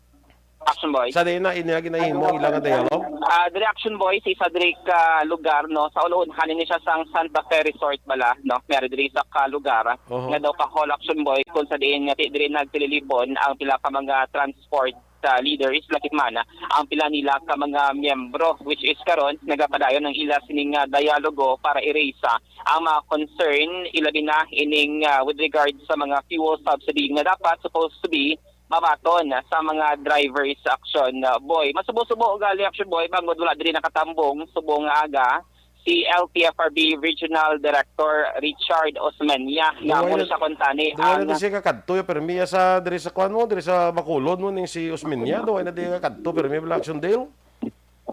Action Boy. Sa diin na, ini na ginahimo ang ilang dialogue? Ah, diri Action Boy, sa isa diri ka lugar, no, sa ulohon, hanin ni siya sang Santa Fe Resort bala, no, may ari diri sa ka lugar, Oho. nga daw ka hall, Action Boy, kung sa diin nga ti-, diri nagtililibon ang pila ka mga transport, ah, leaders, lakip man ang pila nila ka mga miyembro, which is karon nagapadayon ang ila sining, ah, dialogo para i-raise, ah, ang mga concern, ilabi na ining, ah, with regard sa mga fuel subsidy nga dapat supposed to be mabaton sa mga drivers, Action, uh, Boy. Masubo-subo ugali, Action Boy, bangod wala diri nakatambong subong nga aga si L T F R B Regional Director Richard Osmeña, nga Duway amo na, siya kuntani duway ang na siya kakadto, ya, permi ya sa, diri sa kuan mo, diri sa Bacolod mo, ning si Osmeña, duway na di kakadto, permi bala, Action Dale?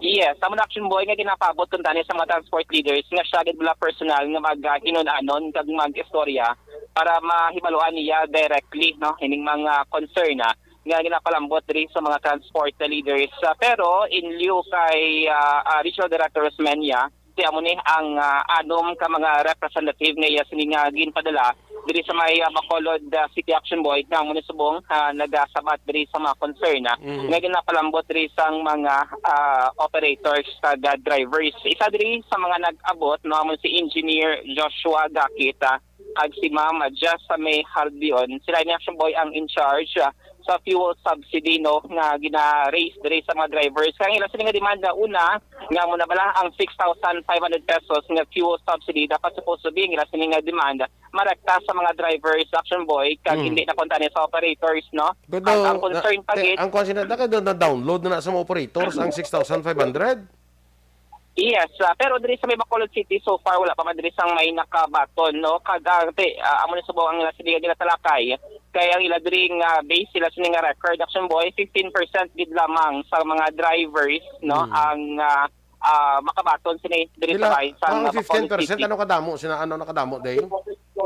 Yes, amo na, Action Boy, nga ginapaabot kuntani sa mga transport leaders nga siya gid bala personal nga mag-, ah, hinun-anon kag mag-istorya para mahibaluan niya directly, no, ining mga concern, ah, nga ginapalambot diri sa mga transport leaders. Ah, pero in lieu kay, ah, ah, Regional Director Osmeña, ti amo ni ang, ah, anom ka mga representative nga iya sini nga ginpadala diri sa may, ah, Bacolod, ah, City, Action Boy, nga amo ni subong, ah, nagasabat diri sa mga concern, ah, Mhm. nga ginapalambot diri sang mga, ah, operators kag, ah, drivers. Isa diri sa mga nag-abot, no, amo si Engineer Joshua Gakit, ah, kag si Ma'am Jessa May Halbion. Sila ni, Action Boy, ang in charge, ah, sa fuel subsidy, no, nga gina-raise diri sa mga drivers. Kaya ang ila sini nga demand na una, nga amo na bala ang six thousand five hundred pesos nga fuel subsidy, dapat supposed to be ang ila sini nga demand marekta sa mga drivers, Action Boy, kag Hmm. hindi na kuntani sa operators, no? Good Ang, daw, ang concern na, pa te, gid, ang kuwan sina, na kay na-download na, na sa mga operators ang six thousand five hundred? Yes, ah, pero diri sa may Bacolod City, so far, wala pa man diri sang may nakabaton, no? Kag, ah, te, ah, amo ni subong ang ila sini nga ginatalakay. Kay ang ila diri nga base, sila sini nga record, Action Boy, fifteen percent gid lamang sa mga drivers, no? Hmm. Ang, ah, ah, makabaton sini diri sa Pila, bahin sa ang mga Bacolod fifteen percent, City. Ano kadamo sina, ano nakadamo, Dale?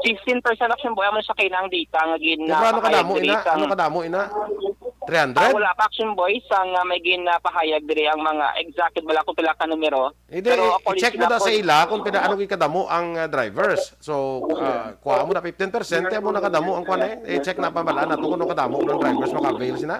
Fifteen percent, Action Boy, amo siya kay nang data nga gin-, Pero ano kadamo diri ina? sa Ano kadamo ina? Ah, three hundred? Wala pa, Action Boy, sa nga may ginapahayag diri ang mga exact bala kung pila ka numero. Hindi, Pero i-, according i-check mo sila da sa po ila kung pila, ano gid kadamo ang, ah, drivers. So, ah, kuha mo na fifteen percent, kaya mo na kadamo ang kuwan eh. I-check na pabala na to kung ano kadamo ng drivers maka-avail sina.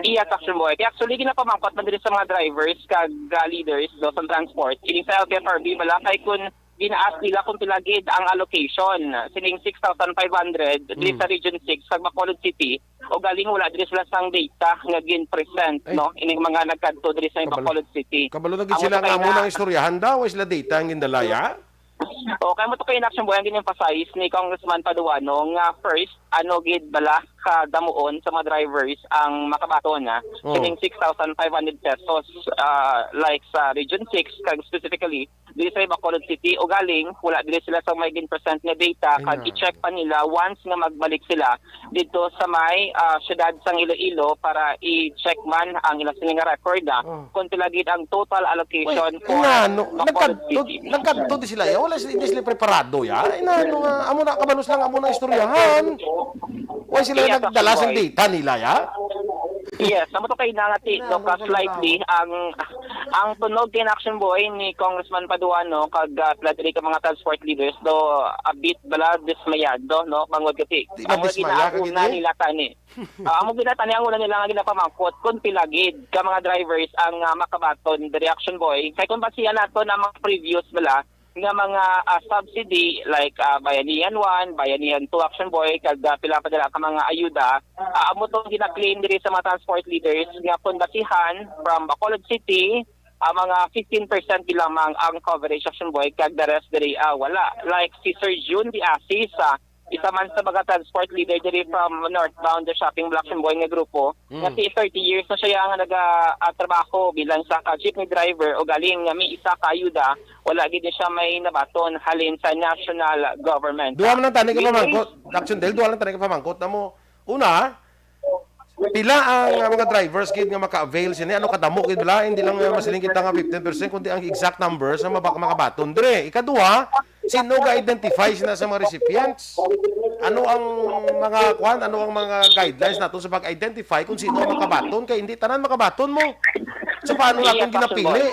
Yes, Action Boy. Kaya actually, ginapamangkot man diri sa mga drivers kag, ah, leaders do sa transport. Kining sa L T F R B, bala kay kung gina-ask nila kung pila gid ang allocation sining six thousand five hundred diri Mm. sa Region six sa Bacolod City, o galing wala diri sila sang data nga gin-present, Ay. no, ining mga nagkadto diri sa Kabalo. Bacolod City. Kabalo na gid Amo sila to nga kay amo na nang istoryahan daw, way sila data ang gindalaya? O, kay mo to kay in, Action Boy, ang gin-emphasize ni Congressman Paduano nga first, ano gid bala ka damuon sa mga drivers ang makabaton na Oh. kining six thousand five hundred pesos, ah, like sa Region six, kag specifically diri sa Bacolod City, ugaling wala diri sila sa may gin-present nga data, Ay, kag na. i-check pa nila once nga magbalik sila dito sa may, ah, siyudad sang Iloilo para i-check man ang ilang sini nga record, ah, Oh. kung pila gid ang total allocation Wait, for inano, Bacolod nagkadto, City. nagkadto di sila, ya? Wala sila, di sila preparado, ya? Inano nga, amo na, kabalos lang, amo na istoryahan. Wala sila Yes, nagdala sa Action Boy. data nila, ya? Yes, amo to kay nangati, Inano no, ka ka slightly, lang. ang, ang tunog kay Action Boy ni Congressman Paduano, kag, ah, sila diri ka mga transport leaders, do a bit bala dismayado, no? Bangod kasi, Di ba ang dismaya ka ginauna gid, eh? nila tani. Ah, amo gid na tani ang una nila nga ginapamangkot kung pila gid ka mga drivers ang, ah, makabaton diri, Action Boy. Kay kung basihan nato na mga previous bala nga mga, ah, subsidy like, ah, Bayanihan one, Bayanihan two, Action Boy, kag, ah, pila pa dira ka mga ayuda, ah, amo tong gina-claim diri sa mga transport leaders nga kung basihan from Bacolod City, ah, mga fifteen percent lamang ang coverage, Action Boy, kag the rest diri, ah, wala. Like si Sir June Diasis, ah, isa man sa mga transport leader diri from northbound the shopping block, Action Boy, nga grupo, Mm. nga si thirty years na siya nga naga, ah, trabaho bilang sa ka jeepney driver, o galing nga may isa ka ayuda, wala gid siya may nabaton halin sa national government. Duha man lang tani ka Meaning, pamangkot, Action Del, duha lang tani ka pamangkot na mo. Una, pila ang, ah, mga drivers gid nga maka-avail sini? Ano kadamo gid bala? Hindi lang, ah, masiling kita nga fifteen percent, kundi ang exact number sa mabak-, makabaton dire. Ikaduha, sino ga-identify sina sa mga recipients? Ano ang mga, kwan, ano ang mga guidelines nato sa pag-identify kung sino ang makabaton? Kay hindi tanan makabaton mo. So, paano natin Yes, Action ginapili? Boy.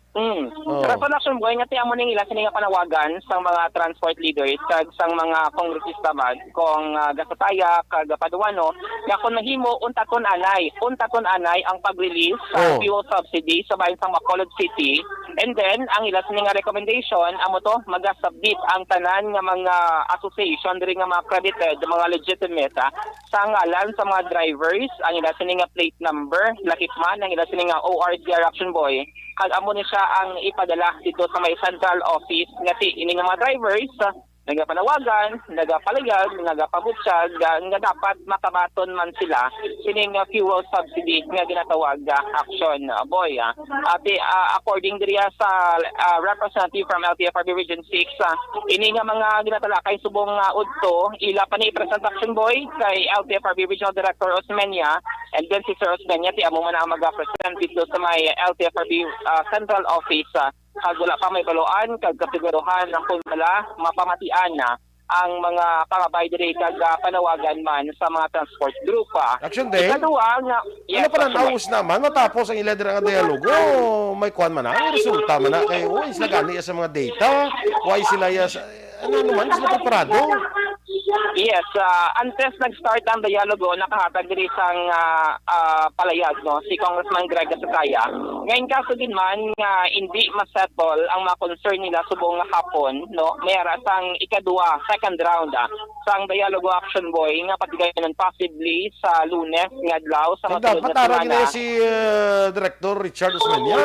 Mm. Oh. Rason, Action Boy, nga ti amo ning ila sini nga panawagan sang mga transport leaders kag sang mga kongresista man, kung, ah, Gasataya kag Paduano, nga kung mahimo, untaton anay, untaton anay ang pag-release sa Oh. fuel subsidy sa bahin sang Bacolod City. And then, ang ila sini nga recommendation, amo to, maga-submit ang tanan nga mga association diri nga mga accredited, mga legitimate, ah, sa ngalan sa mga drivers, ang ila sini nga plate number, lakip man ang ila sini nga O R D R, Action Boy, kag amo ni siya ang ipadala dito sa may central office nga ti ini nga mga drivers, ah, nagapanawagan, nagapalayag, nagapabutyag, ah, nga dapat makabaton man sila sining, ah, fuel subsidy nga ginatawag, ah, action, ah, boy, ah. Ati, ah, according diriya sa, ah, representative from L T F R B Region six, ah, ini nga mga ginatalakay subong nga udto, ila pa ni i-present, action boy, kay L T F R B Regional Director Osmeña, and then si Sir Osmeña, ti amo man ang mag-present dito sa may L T F R B, ah, Central Office, ah, kag wala pa may baluan kag kasiguruhan kung bala mapamatian na ang mga pangabay diri kag, ah, panawagan man sa mga transport group, ah. Action Day? Ikaduha nga, yes, Ano pa Action Day. Naus naman, matapos ang ila dira nga dialogo, may kuwan man na, may resulta man na, kay, uy, sila gani sa mga data, why sila ya sa, ano naman, sila preparado? Yes, ah, antes nag-start ang dialogo, nakahatag diri sang, ah, ah, palayag, no, si Congressman Greg Gasataya. Ngayon, kaso din man nga hindi masettle ang mga concern nila subong nga hapon, no, may ara sang ikaduha, second round, ah, sang dialogo, action boy, nga patigayon possibly sa Lunes nga adlaw sa Ang masunod dapat nga ara semana. Gini si, uh, Director Richard Osmeña.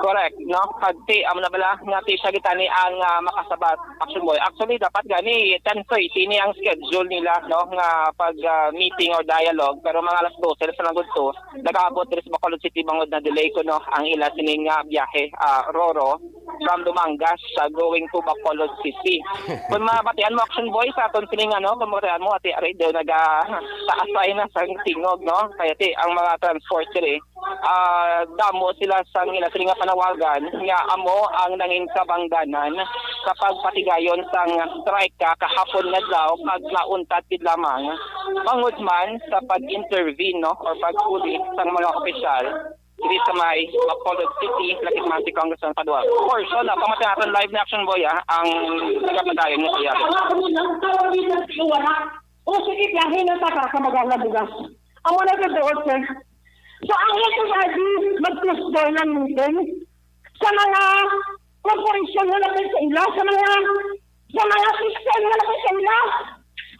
Correct, no? Pag ti, amo na bala nga ti siya gitani ang, ah, makasabat, action boy. Actually, dapat gani ten thirty ni ang schedule nila, no, nga pag, ah, meeting or dialogue. Pero mga alas dose na sa nagudto, nag-aabot diri sa Bacolod City bangod na delay ko, no, ang ila sining nga biyahe, ah, Roro, from Dumangas, ah, going to Bacolod City. Kung mabatian mo, action boy, sa aton sining, ano, kung mabatian mo, ati, ari daw naga taasay na sa tingog, no? Kaya ti, ang mga transport diri, ah, damo sila sang ila sila nga panawagan nga amo ang nangin kabangdanan sa pagpatigayon sang strike ka kahapon nga adlaw kag nauntat gid lamang bangod man sa pag-intervene, no, or pagpulis sang mga opisyal diri sa may Bacolod City, lakip man si Congressman Paduan. Portion na pamati natin live na, action boy, ah, ang nagapadayon nga payag. O sige, biyahe na ta ka, ka mag-ahla bugas. Amo na sa doon, sir. So, ang L T F R B, mag-postpone ng meeting sa mga corporation na lapit sa ila, sa mga, sa mga system na lapit sa ila.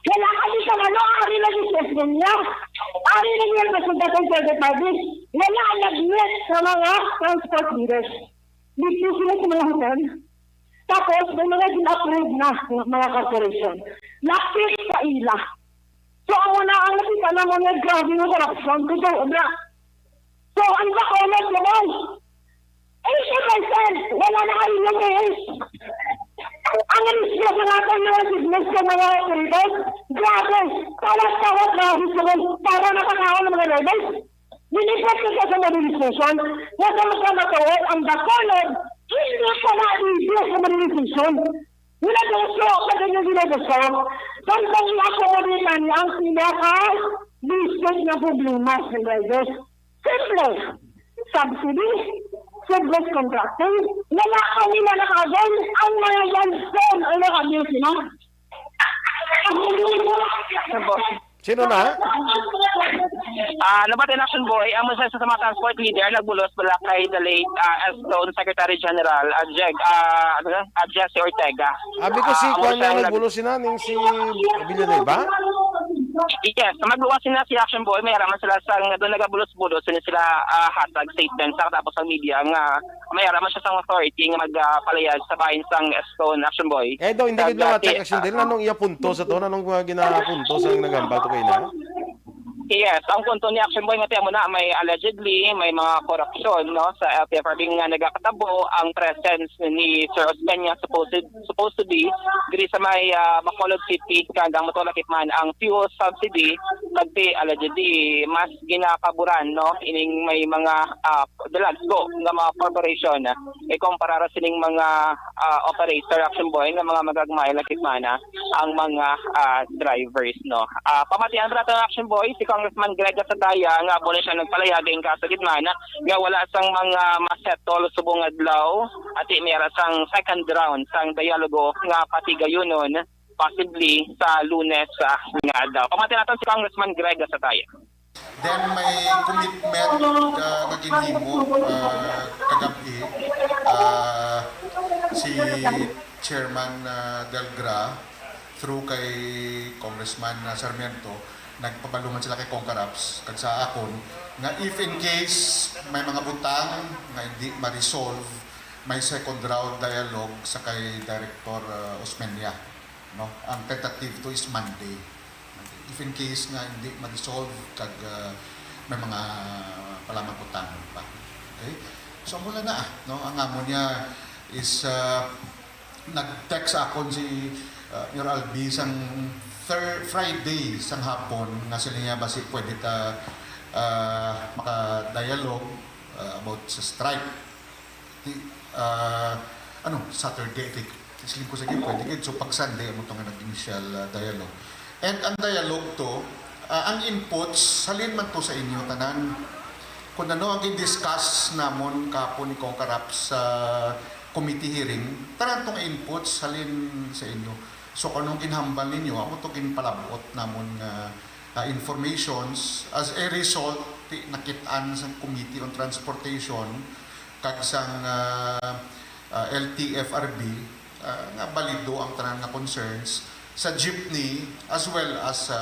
Wala kami sa ano, ari lagi si Esconia. Ari lagi ang resulta sa L T F R B. Wala ang nag-meet sa mga transport leaders. Dito sila sa mga hotel. Tapos, may mga gin-approve na ng mga corporation. Lapit sa ila. So, amo na ang nakita namon nga grabe nga korupsyon. Totoo na. So, ang Bacolod naman, eighty percent, wala na kayo ng A S. Ang response ng ating mga business sa mga operators, grabe, tawat-tawat na ang para makakaon ng mga drivers. Nilipot ko sa mobilization, nga sa magkamatuod ang Bacolod, hindi pa na-review sa mobilization. Wala daw so, pag ganyan sila gusto. Samtang i-accommodate na niya ang pinaka-basic na problema sa drivers. Simple. Subsidy, seamless contracting, wala kami na nakagol ang mga yan, sir, ang nakagol sila. Ang hindi mo, Sino na? Ah, nabati na, action boy, ang isa sa mga transport leader nagbulos bala kay the late, ah, Eston Secretary General, ah, Jeg, ah, ano na? Ah, Jesse Ortega. Abi ko si Ah, amo Kwan siya ang nag- nagbulos sina ning si Villanueva? Yes, magluwas sina si action boy, may araman sila sa nga doon nagabulos-bulos, sila sila, ah, hatag statement sa tapos ang media nga may araman siya sa authority nga magpalayag sa bahin sang Eston, action boy. Eh, daw, hindi Sa gid lang dati, attack action ah, din. Anong iya punto sa to? Anong, uh, ginapunto sa naghambal to kayo na? Yes, ang punto ni Action Boy nga tiyan mo na may allegedly may mga korupsyon, no, sa L T F R B nga nagakatabo ang presence ni Sir Osmeña supposed, supposed to be diri sa may, ah, Bacolod City kag ang matulakip man ang fuel subsidy kag ti allegedly mas ginakaburan, no, ining may mga, ah, dalagko nga mga corporation, eh, kumpara ra sining mga, ah, operator, Action Boy, nga mga magagmay lakip man, ah, ang mga, ah, drivers, no. Ah, pamatian ra to, Action Boy, si Congressman Greg Gasataya nga amo na siya nagpalayag ing kaso gid man nga wala sang mga masettle subong adlaw, ati may ara sang second round sang dialogo nga patigayunon possibly sa Lunes, ah, nga adlaw. Pamatian naton si Congressman Greg Gasataya. Then may commitment, ah, nga ginhimo, ah, kagab-i, ah, si Chairman, ah, Delgra through kay Congressman, ah, Sarmiento, nagpabalo man sila kay Congcaraps kag sa akon nga if in case may mga butang nga hindi ma-resolve, may second round dialogue sa kay Director, uh, Osmeña, no? Ang tentative to is Monday. If in case nga hindi ma-resolve kag, uh, may mga palamang kutangon pa. Okay? So, mula na, no? Ang amo niya is, uh, nag-text sa akon si, uh, Mayor Albi sang Thur-, Friday sang hapon nga sila niya basi pwede ta, uh, maka-dialogue, uh, about sa strike. Di, ah, ano, Saturday, I think. Siling ko, "Sige, pwede gid." So, pag Sunday, amo to nga nag-initial, ah, dialogue. And ang dialogue to, ah, ang inputs, halin man to sa inyo tanan. Kung ano ang gin-discuss namon kahapon ni Cong Karap sa committee hearing, tanan tong inputs, halin sa inyo. So, kung anong ginhambal ninyo, amo to ginpalabot namon nga, ah, informations. As a result, ti-, nakit-an sa Committee on Transportation, kag sang, ah, ah, L T F R B, ah, nga balido ang tanan nga concerns sa jeepney as well as sa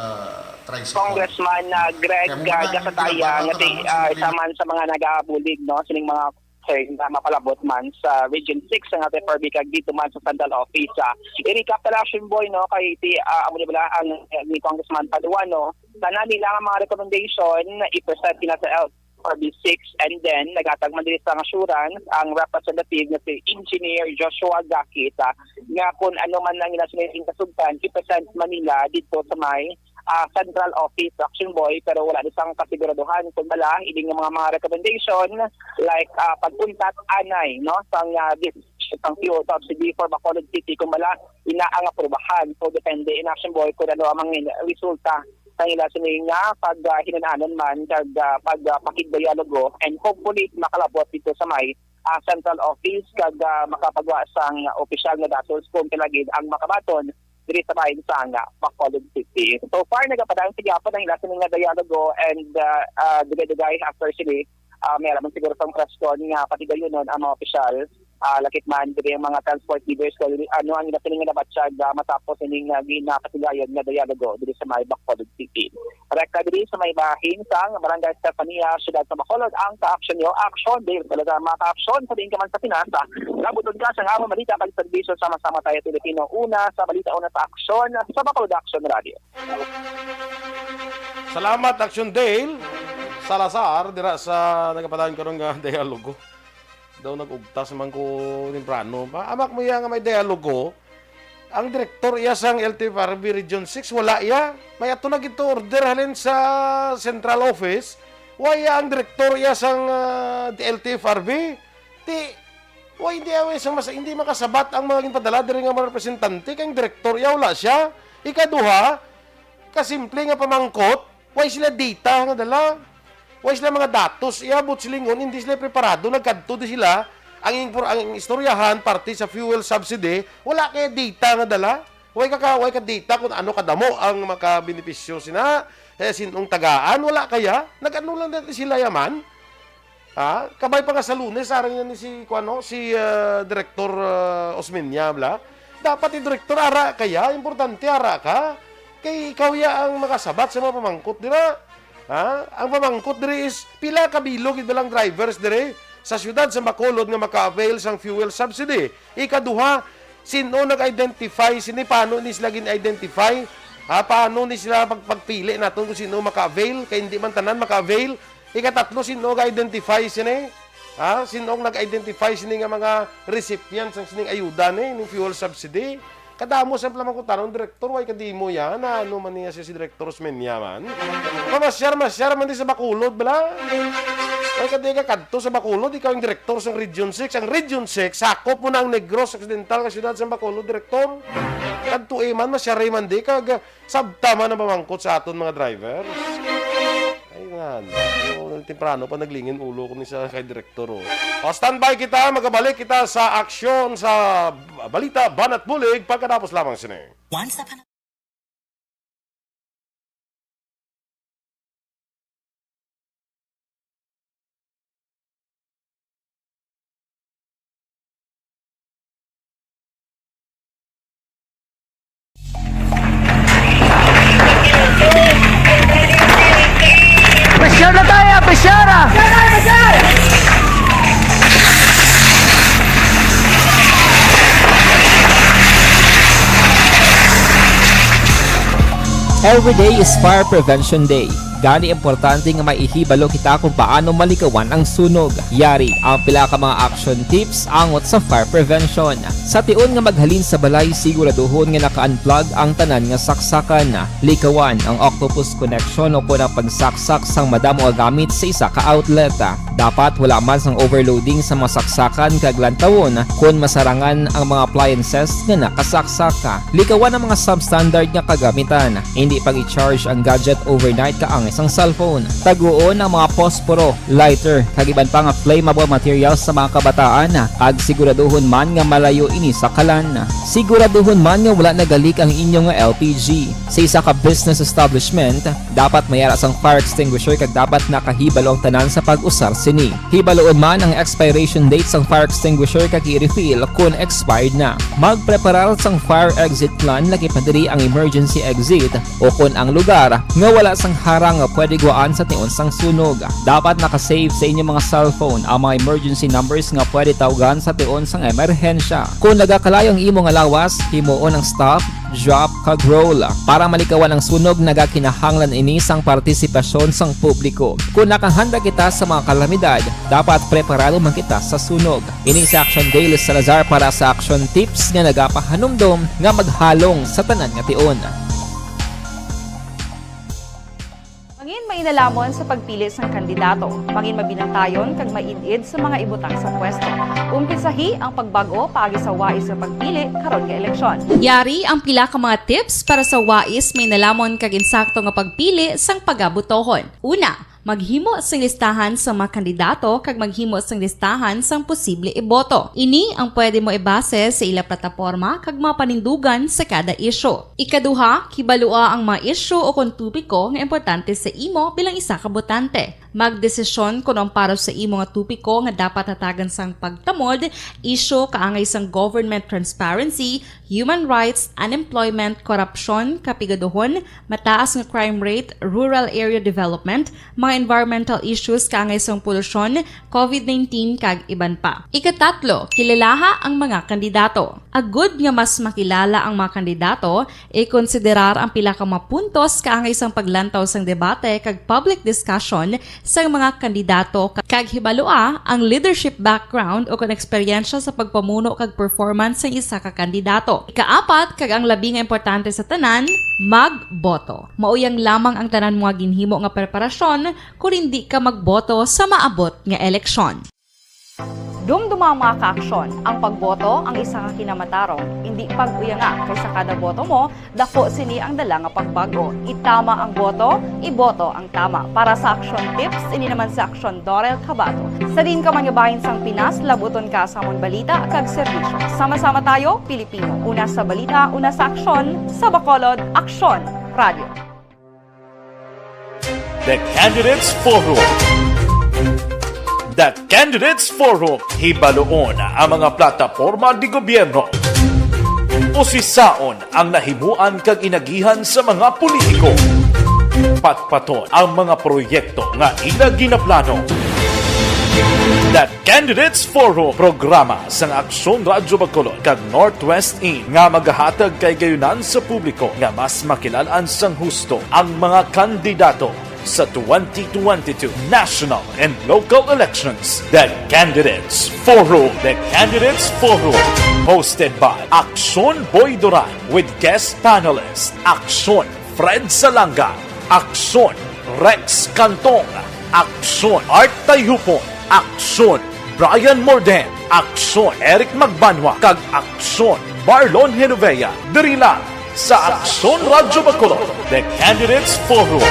tricycle. Congressman, ah, Greg, Kaya mo ah, na, Gasataya, hindi ba nga ti-, makakamot ah, sa isa man sa mga nagabulig, no, sining mga concern nga mapalabot man sa Region six, sa L T F R B, kag dito man sa Central Office. Ah, i-recap na lang, Action Boy, no, kay ti-, ah, amo ni bala ang, eh, ni Congressman Paduano, tanan nila nga mga recommendation, i-present nila sa L T F R B six, and then nagatag man diri sang assurance ang representative nga si Engineer Joshua Gakit, ah, nga kung ano man ang ila sila kasugtan, i-present man nila dito sa may, ah, central office, Action Boy, pero wala na sang kasiguraduhan kung bala ini nga mga, mga recommendation, like, ah, pag-untat anay, no, sang, ah, dis-, sang fuel subsidy for Bacolod City, kung bala ina ang aprubahan. So, depende in, Action Boy, kung ano ang mga resulta sa ila sini nga pag, ah, hinananan man kag, ah, pag, ah, pakigdialogo, and hopefully makalabot dito sa may, ah, central office kag, ah, makapagwa sang opisyal nga datos kung pila gid ang makabaton diri sa bahin sang, ah, Bacolod City. So far, nagapadaan sa gihapon ang ila sini nga dialogo, and, ah, ah, dugay-dugay after sini, ah, may alam siguro sang press con nga patigayunon ang mga opisyal, ah, lakip man diri ang mga transport leaders, kung ano ang ila sini nga nabatyag, ah, matapos ini nga ginapatigayon nga dialogo diri sa may Bacolod City. Rekta diri sa may bahin sang Barangay Estefania, Siyudad sa Bacolod, ang ka-aksyon niyo, Action Dale Salazar. Mga ka-aksyon, sa diin ka man sa Pinas, ah, labuton ka sa among balita kag serbisyo. Sama-sama tayo, Pilipino. Una sa balita, una sa aksyon, sa Bacolod Action Radio. Salamat, Action Dale Salazar, dira sa nagapadaan karon nga dialogo. Daw nag-ugtas man ko temprano. Pa, amak mo iya nga may dialogo. Ang direktor iya sang L T F R B Region six, wala iya. May ato na gid to order halin sa central office. Wa iya ang direktor iya sang, ah, L T F R B. Ti, wa, hindi, wa, isang mas, hindi makasabat ang mga ginpadala diri nga mga representante kay ang direktor iya wala siya. Ikaduha, kasimple nga pamangkot, way sila data nga dala. Way sila mga datos. Iya, buot silingon, hindi sila preparado. Nagkadto di sila. Ang impor-, ang istoryahan, parte sa fuel subsidy, wala kay data nga dala. Way ka, ka, way ka data kung ano kadamo ang makabenepisyo sina, eh, sinong tagaan, wala kaya. Nag-ano lang dati sila yaman. Ha? Kabay pa nga sa Lunes, arang yan ni si, kuwan, no? Si, ah, Direktor, ah, Osmeña, bla. Dapat yung direktor, ara kaya, importante, ara ka. Kay ikaw ya ang makasabat sa mga pamangkot, di ba? Ha? Ang pamangkot diri is, pila ka bilog gid ba lang drivers diri sa siyudad sa Bacolod nga maka-avail sang fuel subsidy? Ikaduha, sino nag-identify sini? Paano ni sila gin-identify? Ha? Paano ni sila pag-, pagpili naton kung sino maka-avail? Kay hindi man tanan maka-avail. Ikatatlo, sino ga-identify sini? Ha? Sino ang nag-identify sini nga mga recipients sang sining ayuda ni, ning fuel subsidy? Kadamo sa pala mangkutanong, direktor, way kadimo yan. Na ano man niya siya si Direktor Osmeña man? Pamasyar-masyar man di sa Bacolod, bala? Way ka di ka kadto sa Bacolod, ikaw yung direktor sa Region six. Ang Region six, sakop mo na ang Negros Occidental nga siyudad sa Bacolod, direktor. Kadto, eh, man, masyari man di, kag sabta man ang pamangkot sa aton mga drivers. Ay, nga, ano, temprano pa naglingin ulo ko ni sa kay direktor, oh. O, standby kita, magabalik kita sa aksyon sa balita, banat bulig, pagkatapos lamang sini. Once upon a Pressure na tayo, pressure ah! Every day is Fire Prevention Day. Gani, importante nga maihibalo kita kung paano malikawan ang sunog. Yari ang pila ka mga action tips angot sa fire prevention. Sa tion nga maghalin sa balay, siguraduhon nga naka-unplug ang tanan nga saksakan. Likawan ang octopus connection o kon ang pagsaksak sang madamo nga gamit sa isa ka outlet. Dapat wala man sang overloading sa mga saksakan kag lantawon kon masarangan ang mga appliances nga nakasaksak. Likawan ang mga substandard nga kagamitan. Hindi pag-i-charge ang gadget overnight kaangay sang cellphone. Taguon ang mga posporo, lighter, kag iban pa nga flammable materials sa mga kabataan, kag siguraduhon man nga malayo ini sa kalan. Siguraduhon man nga wala nagalik ang inyo nga L P G. Sa isa ka business establishment, dapat may ara sang fire extinguisher kag dapat nakahibalo ang tanan sa pag-usar sini. Hibaluon man ang expiration date sang fire extinguisher kag i-refill kon expired na. Magpreparar sang fire exit plan, lakip na diri ang emergency exit, o kon ang lugar nga wala sang harang nga pwede gwaan sa tion sang sunog. Dapat naka-save sa inyo mga cellphone ang mga emergency numbers nga pwede tawgan sa tion sang emerhensya. Kon nagakalayo ang imo nga lawas, himuon ang stop, drop, kag roll. Para malikawan ang sunog, nagakinahanglan ini sang partisipasyon sang publiko. Kon nakahanda kita sa mga kalamidad, dapat preparado man kita sa sunog. Ini si Action Dale Salazar para sa Action Tips nga nagapahanumdom nga maghalong sa tanan nga tion. Mangin mainalamon sa pagpili sang kandidato. Mangin mabinantayon kag maid-id sa mga ibutang sa pwesto. Umpisahi ang pagbag-o paagi sa wais nga pagpili karon nga eleksyon. Yari ang pila ka mga tips para sa wais, mainalamon kag insakto nga pagpili sang pagabotohon. Una, maghimo sing listahan sa mga kandidato kag maghimo sing listahan sang posible iboto. Ini ang pwede mo ibase sa ila plataporma kag mga panindugan sa kada isyu. Ikaduha, kibalua ang mga isyu o kon topiko nga importante sa imo bilang isa ka botante. Magdesisyon kon ang para sa imo nga topiko nga dapat hatagan sang pagtamod, isyu kaangay sang government transparency, human rights, unemployment, korupsyon, kapigaduhon, mataas nga crime rate, rural area development, mga environmental issues kaangay sang polusyon, covid nineteen, kag iban pa. Ikatatlo, kilalaha ang mga kandidato. Agud nga mas makilala ang mga kandidato, ikonsiderar ang pila ka mga puntos kaangay sang paglantaw sang debate kag public discussion sang mga kandidato, ka-, kag hibalua ang leadership background o kon eksperyensya sa pagpamuno kag performance sang isa ka kandidato. Ikaapat, kag ang labi nga importante sa tanan, magboto. Mao yang lamang ang tanan mo nga ginhimo nga preparasyon kon indi ka magboto sa maabot nga eleksyon. Dumduma ang mga kaaksyon. Ang pagboto ang isa ka kinamatarong. Indi pag-uyanga, kay sa kada boto mo, dako sini ang dala nga pagbag-o. Itama ang boto, iboto ang tama. Para sa Action Tips, ini naman si Action Dorel Cabato. Sa diin ka man nga bahin sang Pinas, labuton ka sa amon balita kag serbisyo. Sama-sama tayo, Pilipino. Una sa balita, una sa aksyon, sa Bacolod, Aksyon Radio. The Candidates Forum. The Candidates Forum, hibaluon ang mga plataporma de gobyerno. Usisaon ang nahimuan kag inagihan sa mga politiko. Patpaton ang mga proyekto nga ila ginaplano. The Candidates Forum, programa sang Aksyon Radyo Bacolod kag Northwest In nga magahatag kay gayunan sa publiko nga mas makilal-an sang husto ang mga kandidato sa twenty twenty-two national and local elections. The Candidates Forum. The Candidates Forum, hosted by Aksyon Boy Duran with guest panelist Aksyon Fred Salanga, Aksyon Rex Cantong, Aksyon Art Tayhupon, Aksyon Brian Morden, Aksyon Eric Magbanwa, kag Aksyon Marlon Genovea, diri lang sa Aksyon Radyo Bacolod, The Candidates Forum.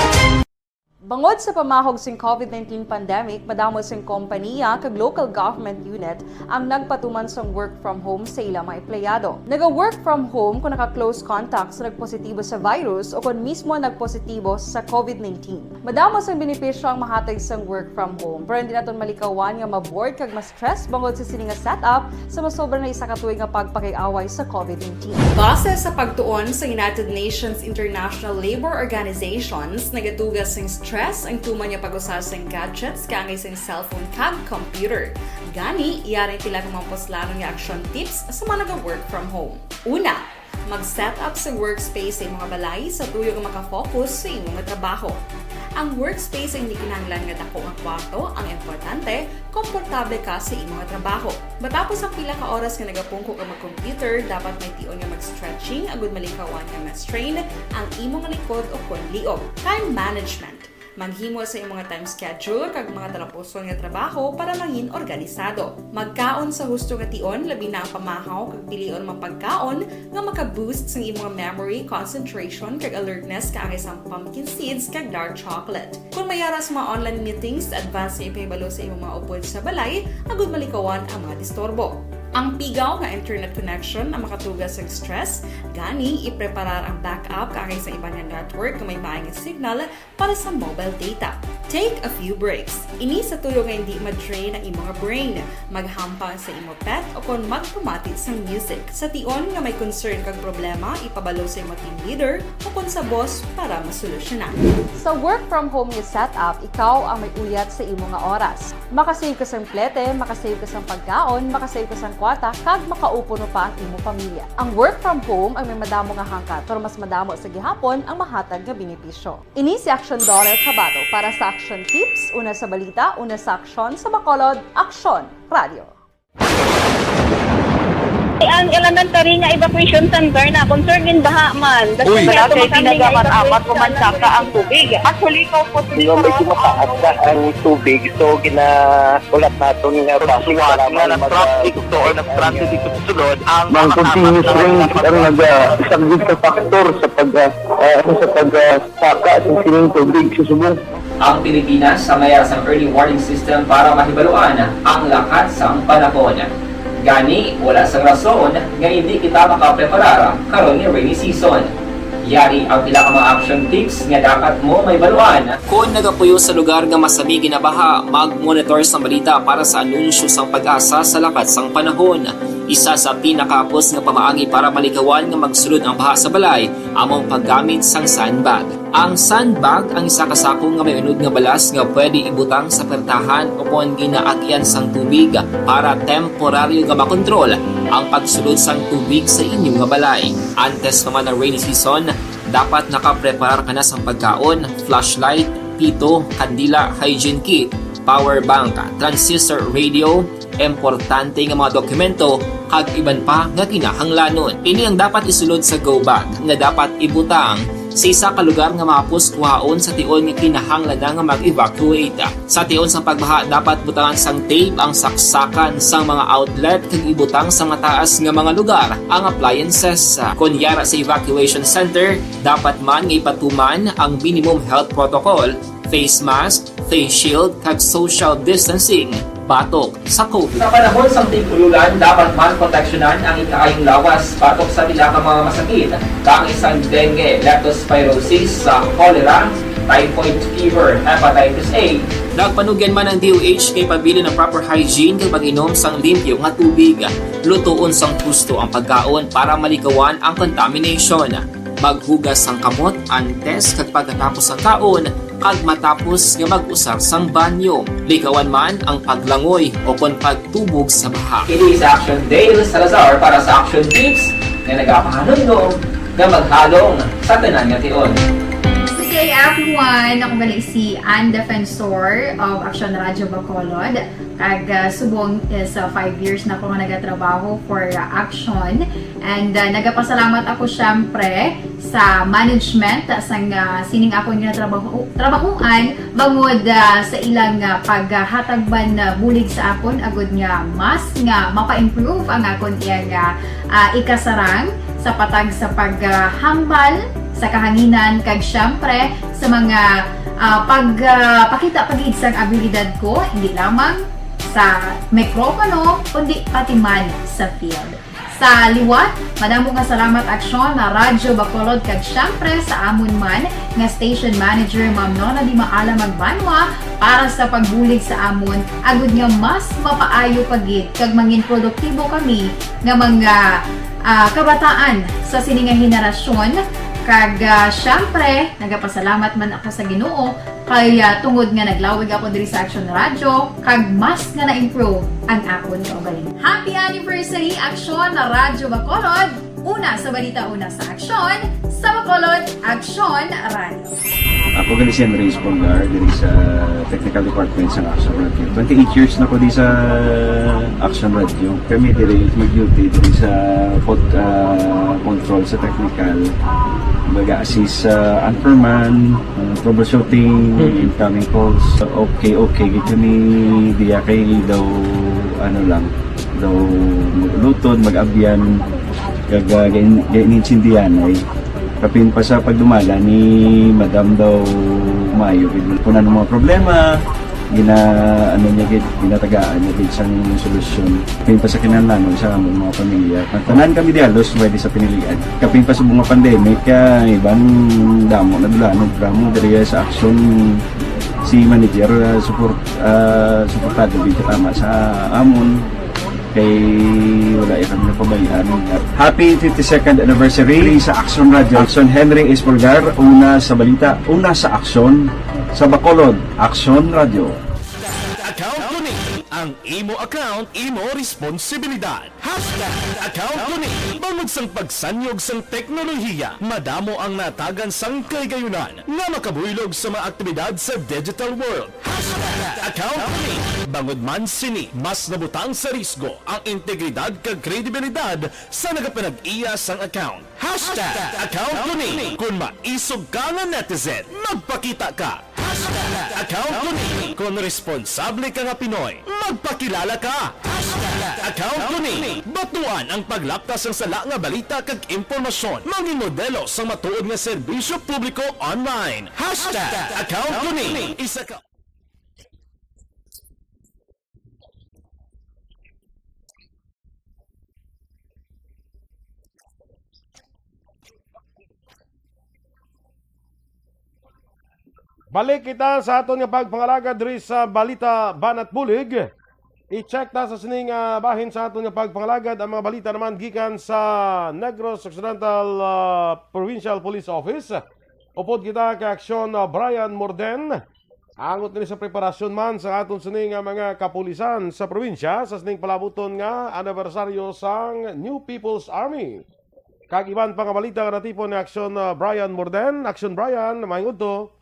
Bangod sa pamahog sing covid nineteen pandemic, madamo sing kompaniya kag local government unit ang nagpatuman sang work from home sa ila mga empleyado. Naga-work from home kung naka-close contact sa nagpositibo sa virus o kung mismo nagpositibo sa covid nineteen. Madamo sang benepisyo ang mahatag sang work from home, pero hindi naton malikawan nga ma-bored kag ma-stress bangod sa sini nga setup sa masobra na isa ka tuig nga pagpakig-away sa covid nineteen. Base sa pagtuon sa United Nations International Labour Organizations, nagatuga sing stress ang tuman nga pag-usa sing gadgets kaangay sing cellphone kag computer. Gani, yari ang pila ka mga puslanon nga action tips sa mga naga-work from home. Una, Mag-set up sa workspace sa imong balay sa tuyo nga makafocus sa imong trabaho. Ang workspace ay hindi kinahanglan nga dako nga kwarto. Ang importante, komportable ka sa imong trabaho. Matapos ang pila ka oras nga nagapungko ka mag-computer, dapat may tion nga mag-stretching agud malikawan nga ma-strain ang imong likod o kon liog. Time management. Maghimo sa imong time schedule kag mga talapuson nga trabaho para mangin organisado. Magkaon sa husto nga tion, labi na ang pamahaw kag pilion mga pagkaon nga maka-boost sang imong memory, concentration, kag alertness, kaangay sang pumpkin seeds kag dark chocolate. Kung may ara sa mga online meetings, advance nga ipahibalo sa imong mga upod sa balay agud malikawan ang mga disturbo. Ang pigaw nga internet connection ang makatuga sa stress, gani ipreparar ang backup kaangay sa iban nga network nga may maayong signal para sa mobile data. Take a few breaks. Ini sa tuyo nga hindi ma-drain ang imong brain. Maghampang sa imo pet o kon magpamati sang music. Sa tion nga may concern kag problema, ipabalo sa imo team leader o kon sa boss para masolusyonan. Sa work from home nga setup, ikaw ang may uyat sa imo nga oras. Makasave ka sang plete, makasave ka sang pagkaon, makasave ka sang kwarta, kag makaupo pa ang imo pamilya. Ang work from home ang may madamo nga hangkat, pero mas madamo sa gihapon ang mahatag nga benepisyo. Ini si Action Dollar Kabato para sa Action Tips, una sa balita, una sa aksyon, sa Bacolod, Aksyon Radio. Ang elementary nga evacuation center na concern gin baha man. Uy, wala kay tinaga man amat ko man saka ang tubig. Actually, ko po. Medyo mataas na ang tubig, so ginaulat naton nga bus nga nag-traffic to or nag-transit dito sa sulod ang mga continuous rain ang nag-, ah, isang big factor sa pag, ah, ah, sa pag, ah, saka sa sining tubig sa subong. Ang Pilipinas sa may sang early warning system para mahibaluan ang lakat sang panahon. Gani, wala sang rason nga hindi kita makapreparar karon nga rainy season. Yari ang pila ka mga action tips nga dapat mo mahibaluan. Kon nagapuyo sa lugar nga masami ginabaha, mag-monitor sang balita para sa anunsyo sang PAGASA sa lakat sang panahon. Isa sa pinakahapos nga pamaagi para malikawan nga magsulod ang baha sa balay amo ang paggamit sang sandbag. Ang sandbag ang isa ka sako nga may unod nga balas nga pwede ibutang sa pertahan o kon ginaagian sang tubig para temporaryo nga makontrol ang pagsulod sang tubig sa inyo nga balay. Antes pa man ang rainy season, dapat nakapreparar ka na sang pagkaon, flashlight, pito, kandila, hygiene kit, power bank, transistor radio, importante nga mga dokumento, kag iban pa nga kinahanglanon. Ini ang dapat isulod sa go bag nga dapat ibutang sa isa ka lugar nga mahapos kuhaon sa tion nga kinahanglan na nga mag-evacuate. Sa tion sang pagbaha, dapat butangan sang tape ang saksakan sang mga outlet kag ibutang sa mataas nga mga lugar ang appliances. Kon yara sa evacuation center, dapat man nga ipatuman ang minimum health protocol, face mask, face shield, kag social distancing batok sa COVID. Sa panahon sang tig-ulan, dapat man proteksyonan ang ikaayong lawas batok sa pila ka mga masakit, kaangay sang dengue, leptospirosis, sa cholera, typhoid fever, hepatitis A. Nagpanugyan man ang D O H kay pabilin ang proper hygiene kag pag-inom sang limpyo nga tubig. Lutoon sang husto ang pagkaon para malikawan ang contamination. Maghugas sang kamot antes kag pagkatapos sang kaon, kag matapos nga mag-usar sang banyo. Likawan man ang paglangoy o kon pagtubog sa baha. Ini si Action Dale Salazar para sa Action Tips nga nagapahanumdom nga maghalong sa tanan nga tion. Good day, everyone. Ako gali si Ann Defensor of Action Radio Bacolod. Kag, ah, subong is, ah, five years na ako nga nagatrabaho for, ah, Action. And, ah, nagapasalamat ako, syempre, sa management, ah, sang, ah, sining akon nga trabaho, trabahoan, bangod, ah, sa ilang, ah, paghatag man, ah, bulig sa akon, agud nga mas nga mapa-improve ang akon iyang, ah, ah, ikasarang sa patag sa paghambal sa kahanginan, kag, syempre, sa mga, ah, pag, ah, pakita pa gid sang abilidad ko, hindi lamang sa mikropono, kundi pati man sa field. Sa liwat, madamo nga salamat, Aksyon, na Radyo Bacolod, kag syempre sa amon man nga station manager, Ma'am Nona Di Maala Magbanwa, para sa pagbulig sa amon, agud nga mas mapaayo pa gid kag mangin produktibo kami nga mga, ah, kabataan sa sini nga henerasyon. Kag, ah, syempre, nagapasalamat man ako sa Ginoo kay, ah, tungod nga naglawig ako diri sa Action Radio, kag mas nga na-improve ang akon kaugalingon. Happy anniversary, Action na Radyo Bacolod! Una sa balita, una sa aksyon, sa Bacolod, Aksyon Radio. Ako gali si Henry Espolgar, diri sa Technical Department sa Aksyon Radio. Twenty-eight years na ko di sa Aksyon Radio. Kami diri mag-duty diri sa pod, ah, control sa technical. Baga assist sa anchorman, ah, troubleshooting, incoming calls. Okay, okay, gid kami diya kay daw, ano lang, daw mag-ulutod, mag-abyan, kag, ah, gain-, gainintindihan ay. Kapin pa sa pagdumala ni Madam daw maayo gid. Kung ano mga problema, gina-, ano niya gid, ginatagaan niya gid sang solusyon. Kapin pa sa kinahanglanon sa among mga pamilya. Tanan kami di halos pwede sa pinilian. Kapin pa sa mga pandemic, ah, iban damo na dulanon drama diri sa aksyon si manager, ah, support, ah, suportado gid tama sa amon. Kay wala ya kami napabayaan. Happy fifty-second anniversary sa Aksyon Radio. Aksyon Henry Espolgar, una sa balita, una sa aksyon, sa Bacolod, Aksyon Radio. Account ko ni, ang imo account, imo responsibilidad. Hashtag account ko ni. Bangod sang pagsanyog sang teknolohiya, madamo ang natagan sang kahigayunan nga makabuylog sa mga aktibidad sa digital world. Hashtag account ko ni. Bangod man sini, mas nabutang sa risgo ang integridad kag kredibilidad sa nagapanag-iya sang account. Hashtag account ko ni. Kon maisog ka nga netizen, magpakita ka. Hashtag account ko ni. Kon responsable ka nga Pinoy, magpakilala ka. Hashtag account ko ni. Batuan ang paglapta sang sala nga balita kag impormasyon. Mangin modelo sang matuod nga serbisyo publiko online. Hashtag account ko ni. Isa ka Balik kita sa aton nga pagpangalagad diri sa Balita Banat Bulig. I-check ta sa sining, ah, bahin sa aton nga pagpangalagad ang mga balita naman gikan sa Negros Occidental, ah, Provincial Police Office. Upod kita kay Aksyon, ah, Brian Morden. Angot nini sa preparasyon man sa aton sini nga mga kapulisan sa probinsya sa sining palabuton nga anibersaryo sang New People's Army. Kag iban pa nga balita nga natipon ni Aksyon, ah, Brian Morden. Aksyon Brian, maayong udto.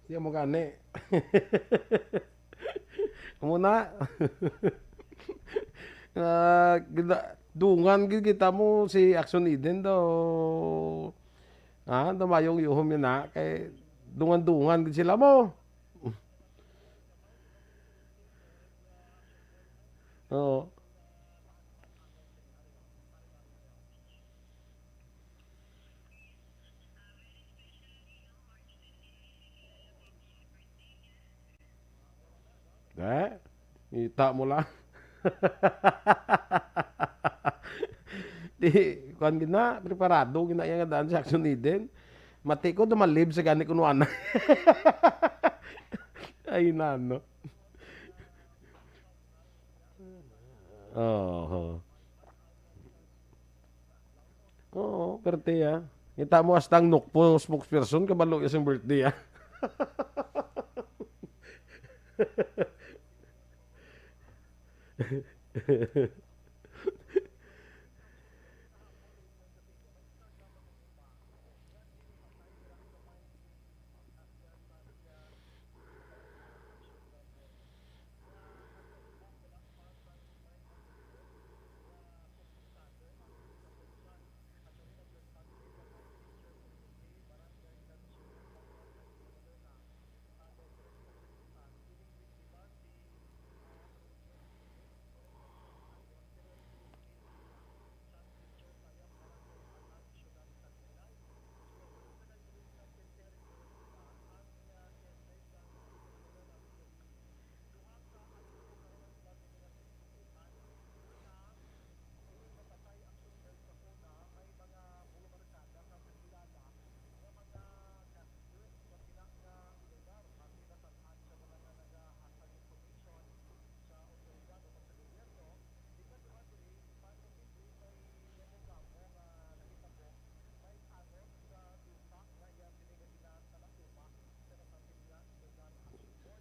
Di mo gani. Amo na. Ah, gina-, dungan gid kita mo si Action Eden daw. Ah, daw mayong yuhom yun, ah. Kay dungan-dungan gid sila mo. Oo. Eh, kita mo lang. Di, kuwan gid na, preparado gid na iya nga daan si Action Eden. Mati ko, dumalib sa gani kuno ana. Ay, nano. Oo. Oo, perte, ah. Kita mo, hasta ang Nokpo spokesperson, kabalo iya sing birthday, ah.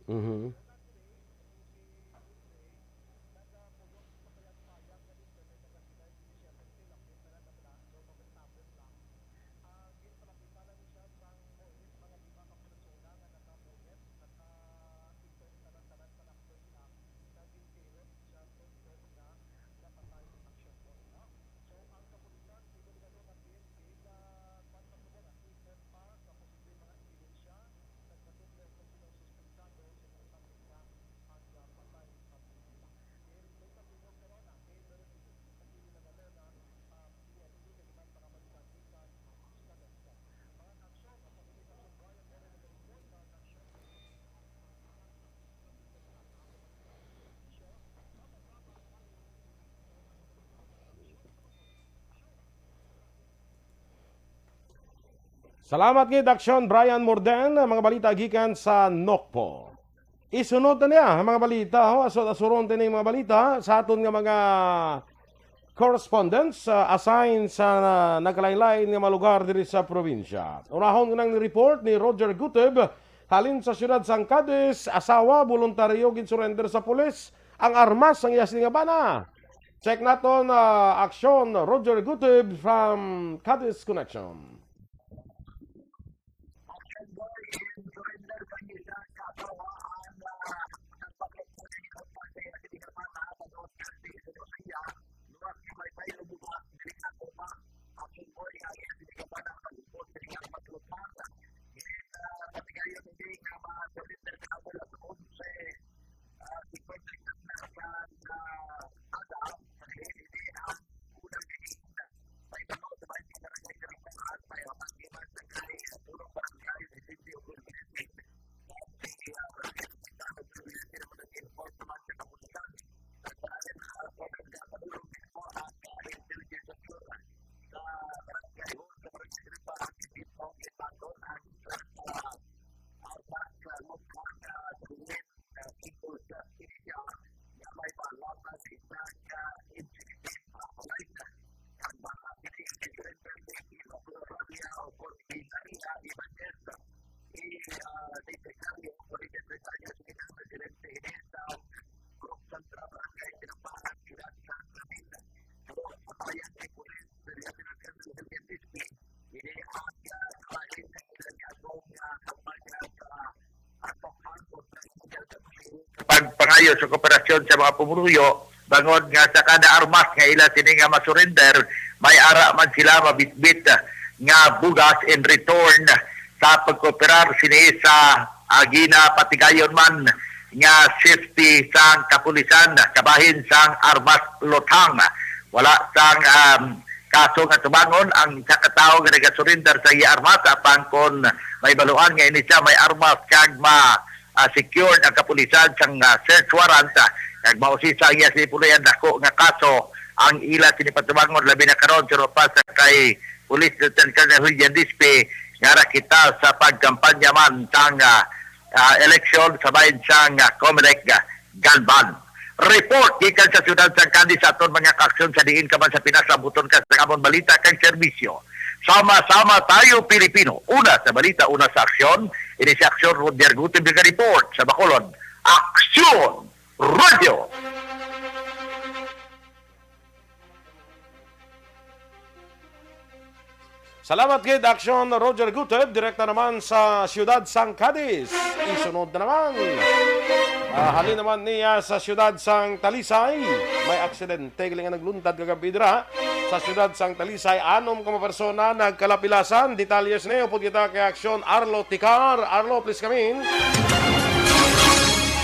Mhm. Salamat gid, Aksyon Brian Morden. Mga balita gikan sa Nokpo. Isunod na niya ang mga balita, ho. Asod-asuron tini mga balita sa aton nga mga correspondents, ah, assigned sa nagkalain-lain nga mga lugar diri sa probinsya. Unahon nga nang report ni Roger Gutib halin sa siyudad sang Cadiz, asawa, voluntaryo gin-surrender sa pulis ang armas sang iya sini nga bana. Check naton, ah, aksyon, Roger Gutib from Cadiz Connection. Ngayo sa kooperasyon sa mga pumuluyo, bangod nga sa kada armas nga ila sini nga masurrender, may ara man sila mabitbit nga bugas in return sa pagkooperar sini sa, ah, ginapatigayon man nga safety sang kapulisan kabahin sang armas lutang. Wala sang, um, kaso nga tubangon ang isa ka tawo nga nagasurrender sa iya armas, apan kon may baluan nga ini siya may armas kag ma, ah, secured ang kapulisan sang, ah, search warrant, ah, kag mausisa ang iya sini puloy ang dako nga kaso ang ila sini patubangon, labi na karon sa pa sa kay Police Lieutenant Colonel Julian Dispe nga nakita sa pagkampanya man sang, ah, ah, eleksyon sa bahin sang, ah, Comelec, ah, gun ban. Report gikan sa siyudad sang Cadiz sa aton mga kaaksyon sa diin ka man sa Pinas, abuton ka sa amon balita kag serbisyo. Sama-sama tayo, Pilipino. Una sa balita, una sa aksyon. Ini si Aksyon Roger Gutim, nag-report sa Bacolod. Aksyon Radio! Salamat gid, Aksyon Roger Guteb, direkta naman sa siyudad sang Cadiz. Isunod na naman. Ah, halin naman niya sa siyudad sang Talisay. May aksidente gali nga nagluntad kagabi dira sa siyudad sang Talisay. Anom ka mga persona nagkalapilasan. Detalye sini upod kita kay Aksyon Arlo Ticar. Arlo, please come in.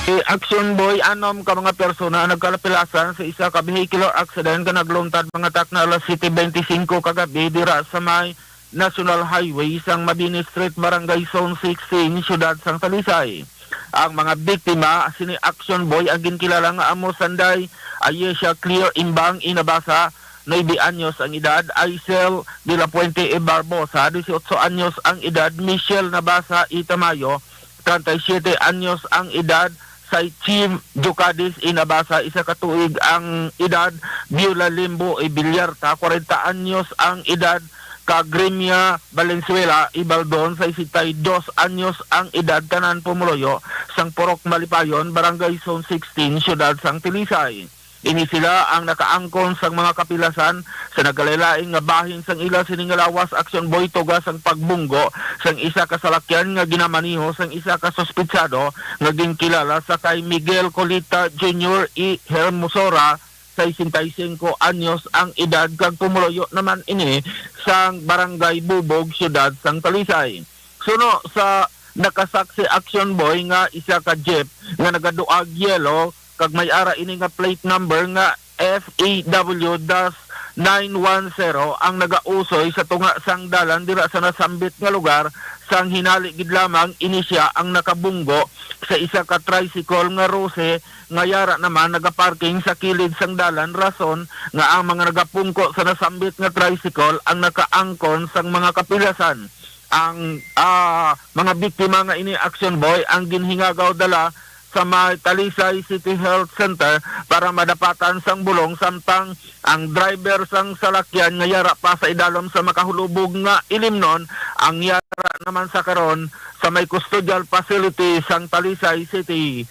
Si Action Boy, anom ka mga persona ang nagkalapilasan sa isa ka vehicular accident nga nagluntad mga takna alas siyete bente singko kagabi dira sa may National Highway sang Mabini Street, Barangay Zone sixteen, siyudad sang Talisay. Ang mga biktima sini Action Boy ang ginkilala nga amo sanday Ayesha Clear Imbang, inabasa nuebe anyos ang edad, Aisel de la Puente y Barbosa, dieciocho anyos ang edad, Michelle Nabasa y Tamayo, treinta y siete anyos ang edad, Saichi Jocadis y Nabasa, isa ka tuig ang edad, Viola Limbo y Villarta, kwarenta anyos ang edad, kag Grimia Valenzuela y Baldon, sesenta y dos anyos ang edad, tanan pumuluyo sang Purok Malipayon, Barangay Zone sixteen, Siyudad sang Talisay. Ini sila ang nakaangkon sang mga kapilasan sa nagkalain-lain nga bahin sang ila sini nga lawas, Action Boy, tuga sang pagbunggo sang isa ka salakyan nga ginamaneho sang isa ka suspitsado nga ginkilala sa kay Miguel Colita Junior y Hermosora, sesenta y cinco anyos ang edad, kag pumuluyo naman ini sang Barangay Bubog, Siyudad sang Talisay. Suno sa nakasaksi, Action Boy, nga isa ka jeep nga nagaduag yelo kag may ara ini nga plate number nga F A W dash nine one zero ang nagausoy sa tunga sang dalan dira sa nasambit nga lugar, sang hinali gid lamang ini sia ang nakabunggo sa isa ka tricycle nga rose nga yara naman nagaparking sa kilid sang dalan, rason nga ang mga nagapungko sa nasambit nga tricycle ang nakaangkon sang mga kapilasan. Ang, ah, mga biktima nga ini, Action Boy, ang ginhingagaw dala sa may Talisay City Health Center para madapatan sang bulong, samtang ang driver sang salakyan nga yara pa sa idalom sa makahulubog nga ilimnon ang yara naman sa karon sa may custodial facility sang Talisay City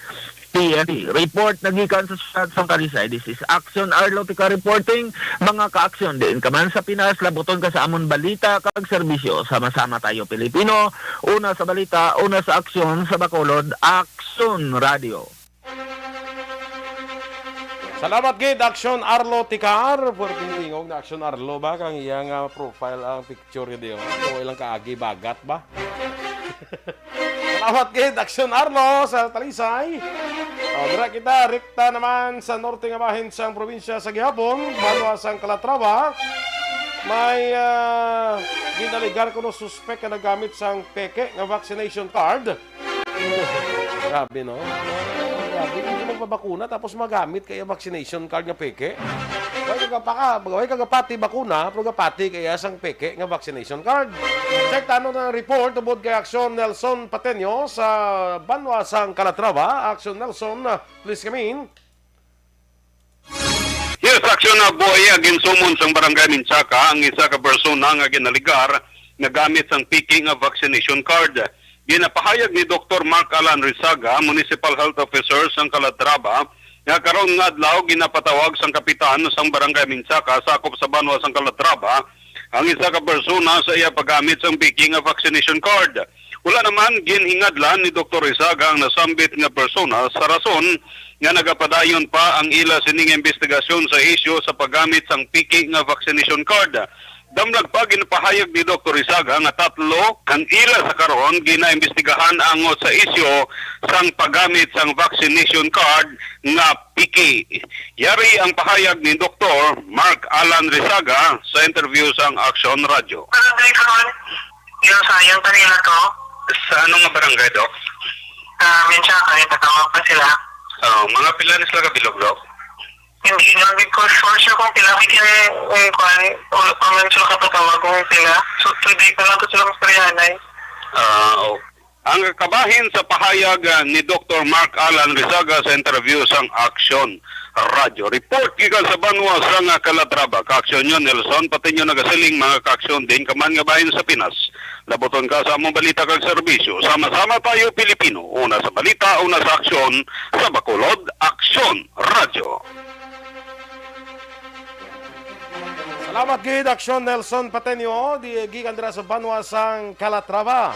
P N P. Report nagikan sa siyudad sang Talisay. This is Action Arlotica reporting. Mga ka-aksyon, diin ka man sa Pinas, labuton ka sa amon balita kag serbisyo. Sama-sama tayo, Pilipino. Una sa balita, una sa aksyon, sa Bacolod, Aksyon Radio. Salamat gid, Aksyon Arlo Ticar. Puwerteng tingog na Aksyon Arlo ba? Kang iya nga profile ang picture gid yun. So, ilang kaagi, bagat ba? Salamat gid, Aksyon Arlo sa Talisay. O, dira kita, rekta naman sa norte nga bahin sang probinsya sa gihapon, banwa sang Calatrava. May, ah, ginaligar kuno suspek nga nagamit sang peke nga vaccination card. Grabe, no? Grabe, hindi magpabakuna tapos magamit kaya vaccination card nga peke. Way ka gapaka, way ka gapati bakuna, pero gapati kaya sang peke nga vaccination card. Check tano na ang report tubod kay Aksyon Nelson Pateño sa banwa sang Calatrava. Aksyon Nelson, please come in. Yes, Aksyon Boy, ah, ginsumon sang Barangay Minsaka ang isa ka persona nga ginaligar nagamit sang peke nga vaccination card. Ginapahayag ni Doktor Mark Alan Rizaga, Municipal Health Officer sang Calatrava, nga karon nga adlaw ginapatawag sang kapitan sang Barangay Minsaka, sakop sa banwa sang Calatrava, ang isa ka persona sa iya paggamit sang peke nga vaccination card. Wala naman ginhingadlan ni Doktor Rizaga ang nasambit nga persona sa rason nga nagapadayon pa ang ila sining investigasyon sa isyu sa paggamit sang piki nga vaccination card. Damlag pa, ginpahayag ni Doktor Rizaga nga tatlo ang ila sa karon ginaimbestigahan angot sa isyu sang paggamit sang vaccination card nga piki. Yari ang pahayag ni Doktor Mark Alan Rizaga sa interview sang Aksyon Radyo. Barangay karon, yung sayang pa nila to. Sa ano nga barangay, Dok? Ah, minsan kami, tatawag pa sila. Ah, mga pila ni sila ka bilog, Dok? Hindi naman, because for sure kung pila, may kaya, eh, kwan, wala pa man sila kapatawag kung pila. So, today pa lang to sila mastoryahanay. Ah, okay. Ang kabahin sa pahayag, ah, ni Doktor Mark Alan Rizaga sa interview sang Aksyon Radyo. Report gikan sa banwa sang Calatrava, Kaaksyon Nelson Pateño nagasiling, mga kaaksyon, din ka man nga bahin sa Pinas. Labuton ka sa among balita kag serbisyo. Sama-sama tayo, Pilipino. Una sa balita, una sa aksyon. Sa Bacolod, Aksyon Radyo. Salamat gid, Aksyon Nelson Pateño, di gikan dira sa banwa sang Calatrava.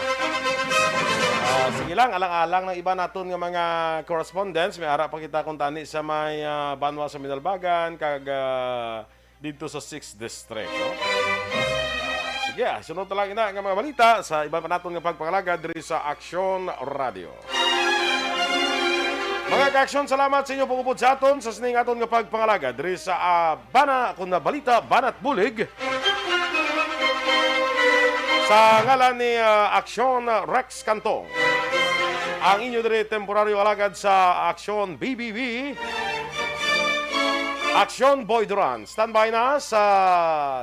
Ah, sige lang, alang-alang ng iba naton nga mga correspondents, may ara pa kita kung tani sa may, ah, banwa sa Minalbagan kag, ah, dito sa sixth District, no? Sige, ah, sunod na lang ina nga mga balita sa iban pa naton nga pagpangalagad diri sa Aksyon Radio. Mga kaaksyon, salamat sa inyo pag-upod sa aton sa sining aton nga pagpangalagad diri sa, ah, Bana Kon Balita, Banat Bulig. Sa ngalan ni, ah, Aksyon Rex Cantong, ang inyo diri temporaryo alagad sa Aksyon B B B, Aksyon Boy Duran. Standby na sa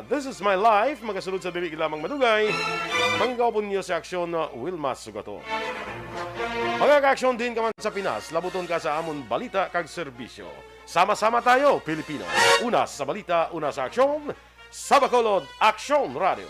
This Is My Life. Magasulod sa dili gid lamang madugay. Manggaubon niyo si Aksyon Wilma Sugato. Mga kaaksyon, din ka man sa Pinas, labuton ka sa amon balita kag serbisyo. Sama-sama tayo, Pilipino. Una sa balita, una sa aksyon, sa Bacolod, Aksyon Radio.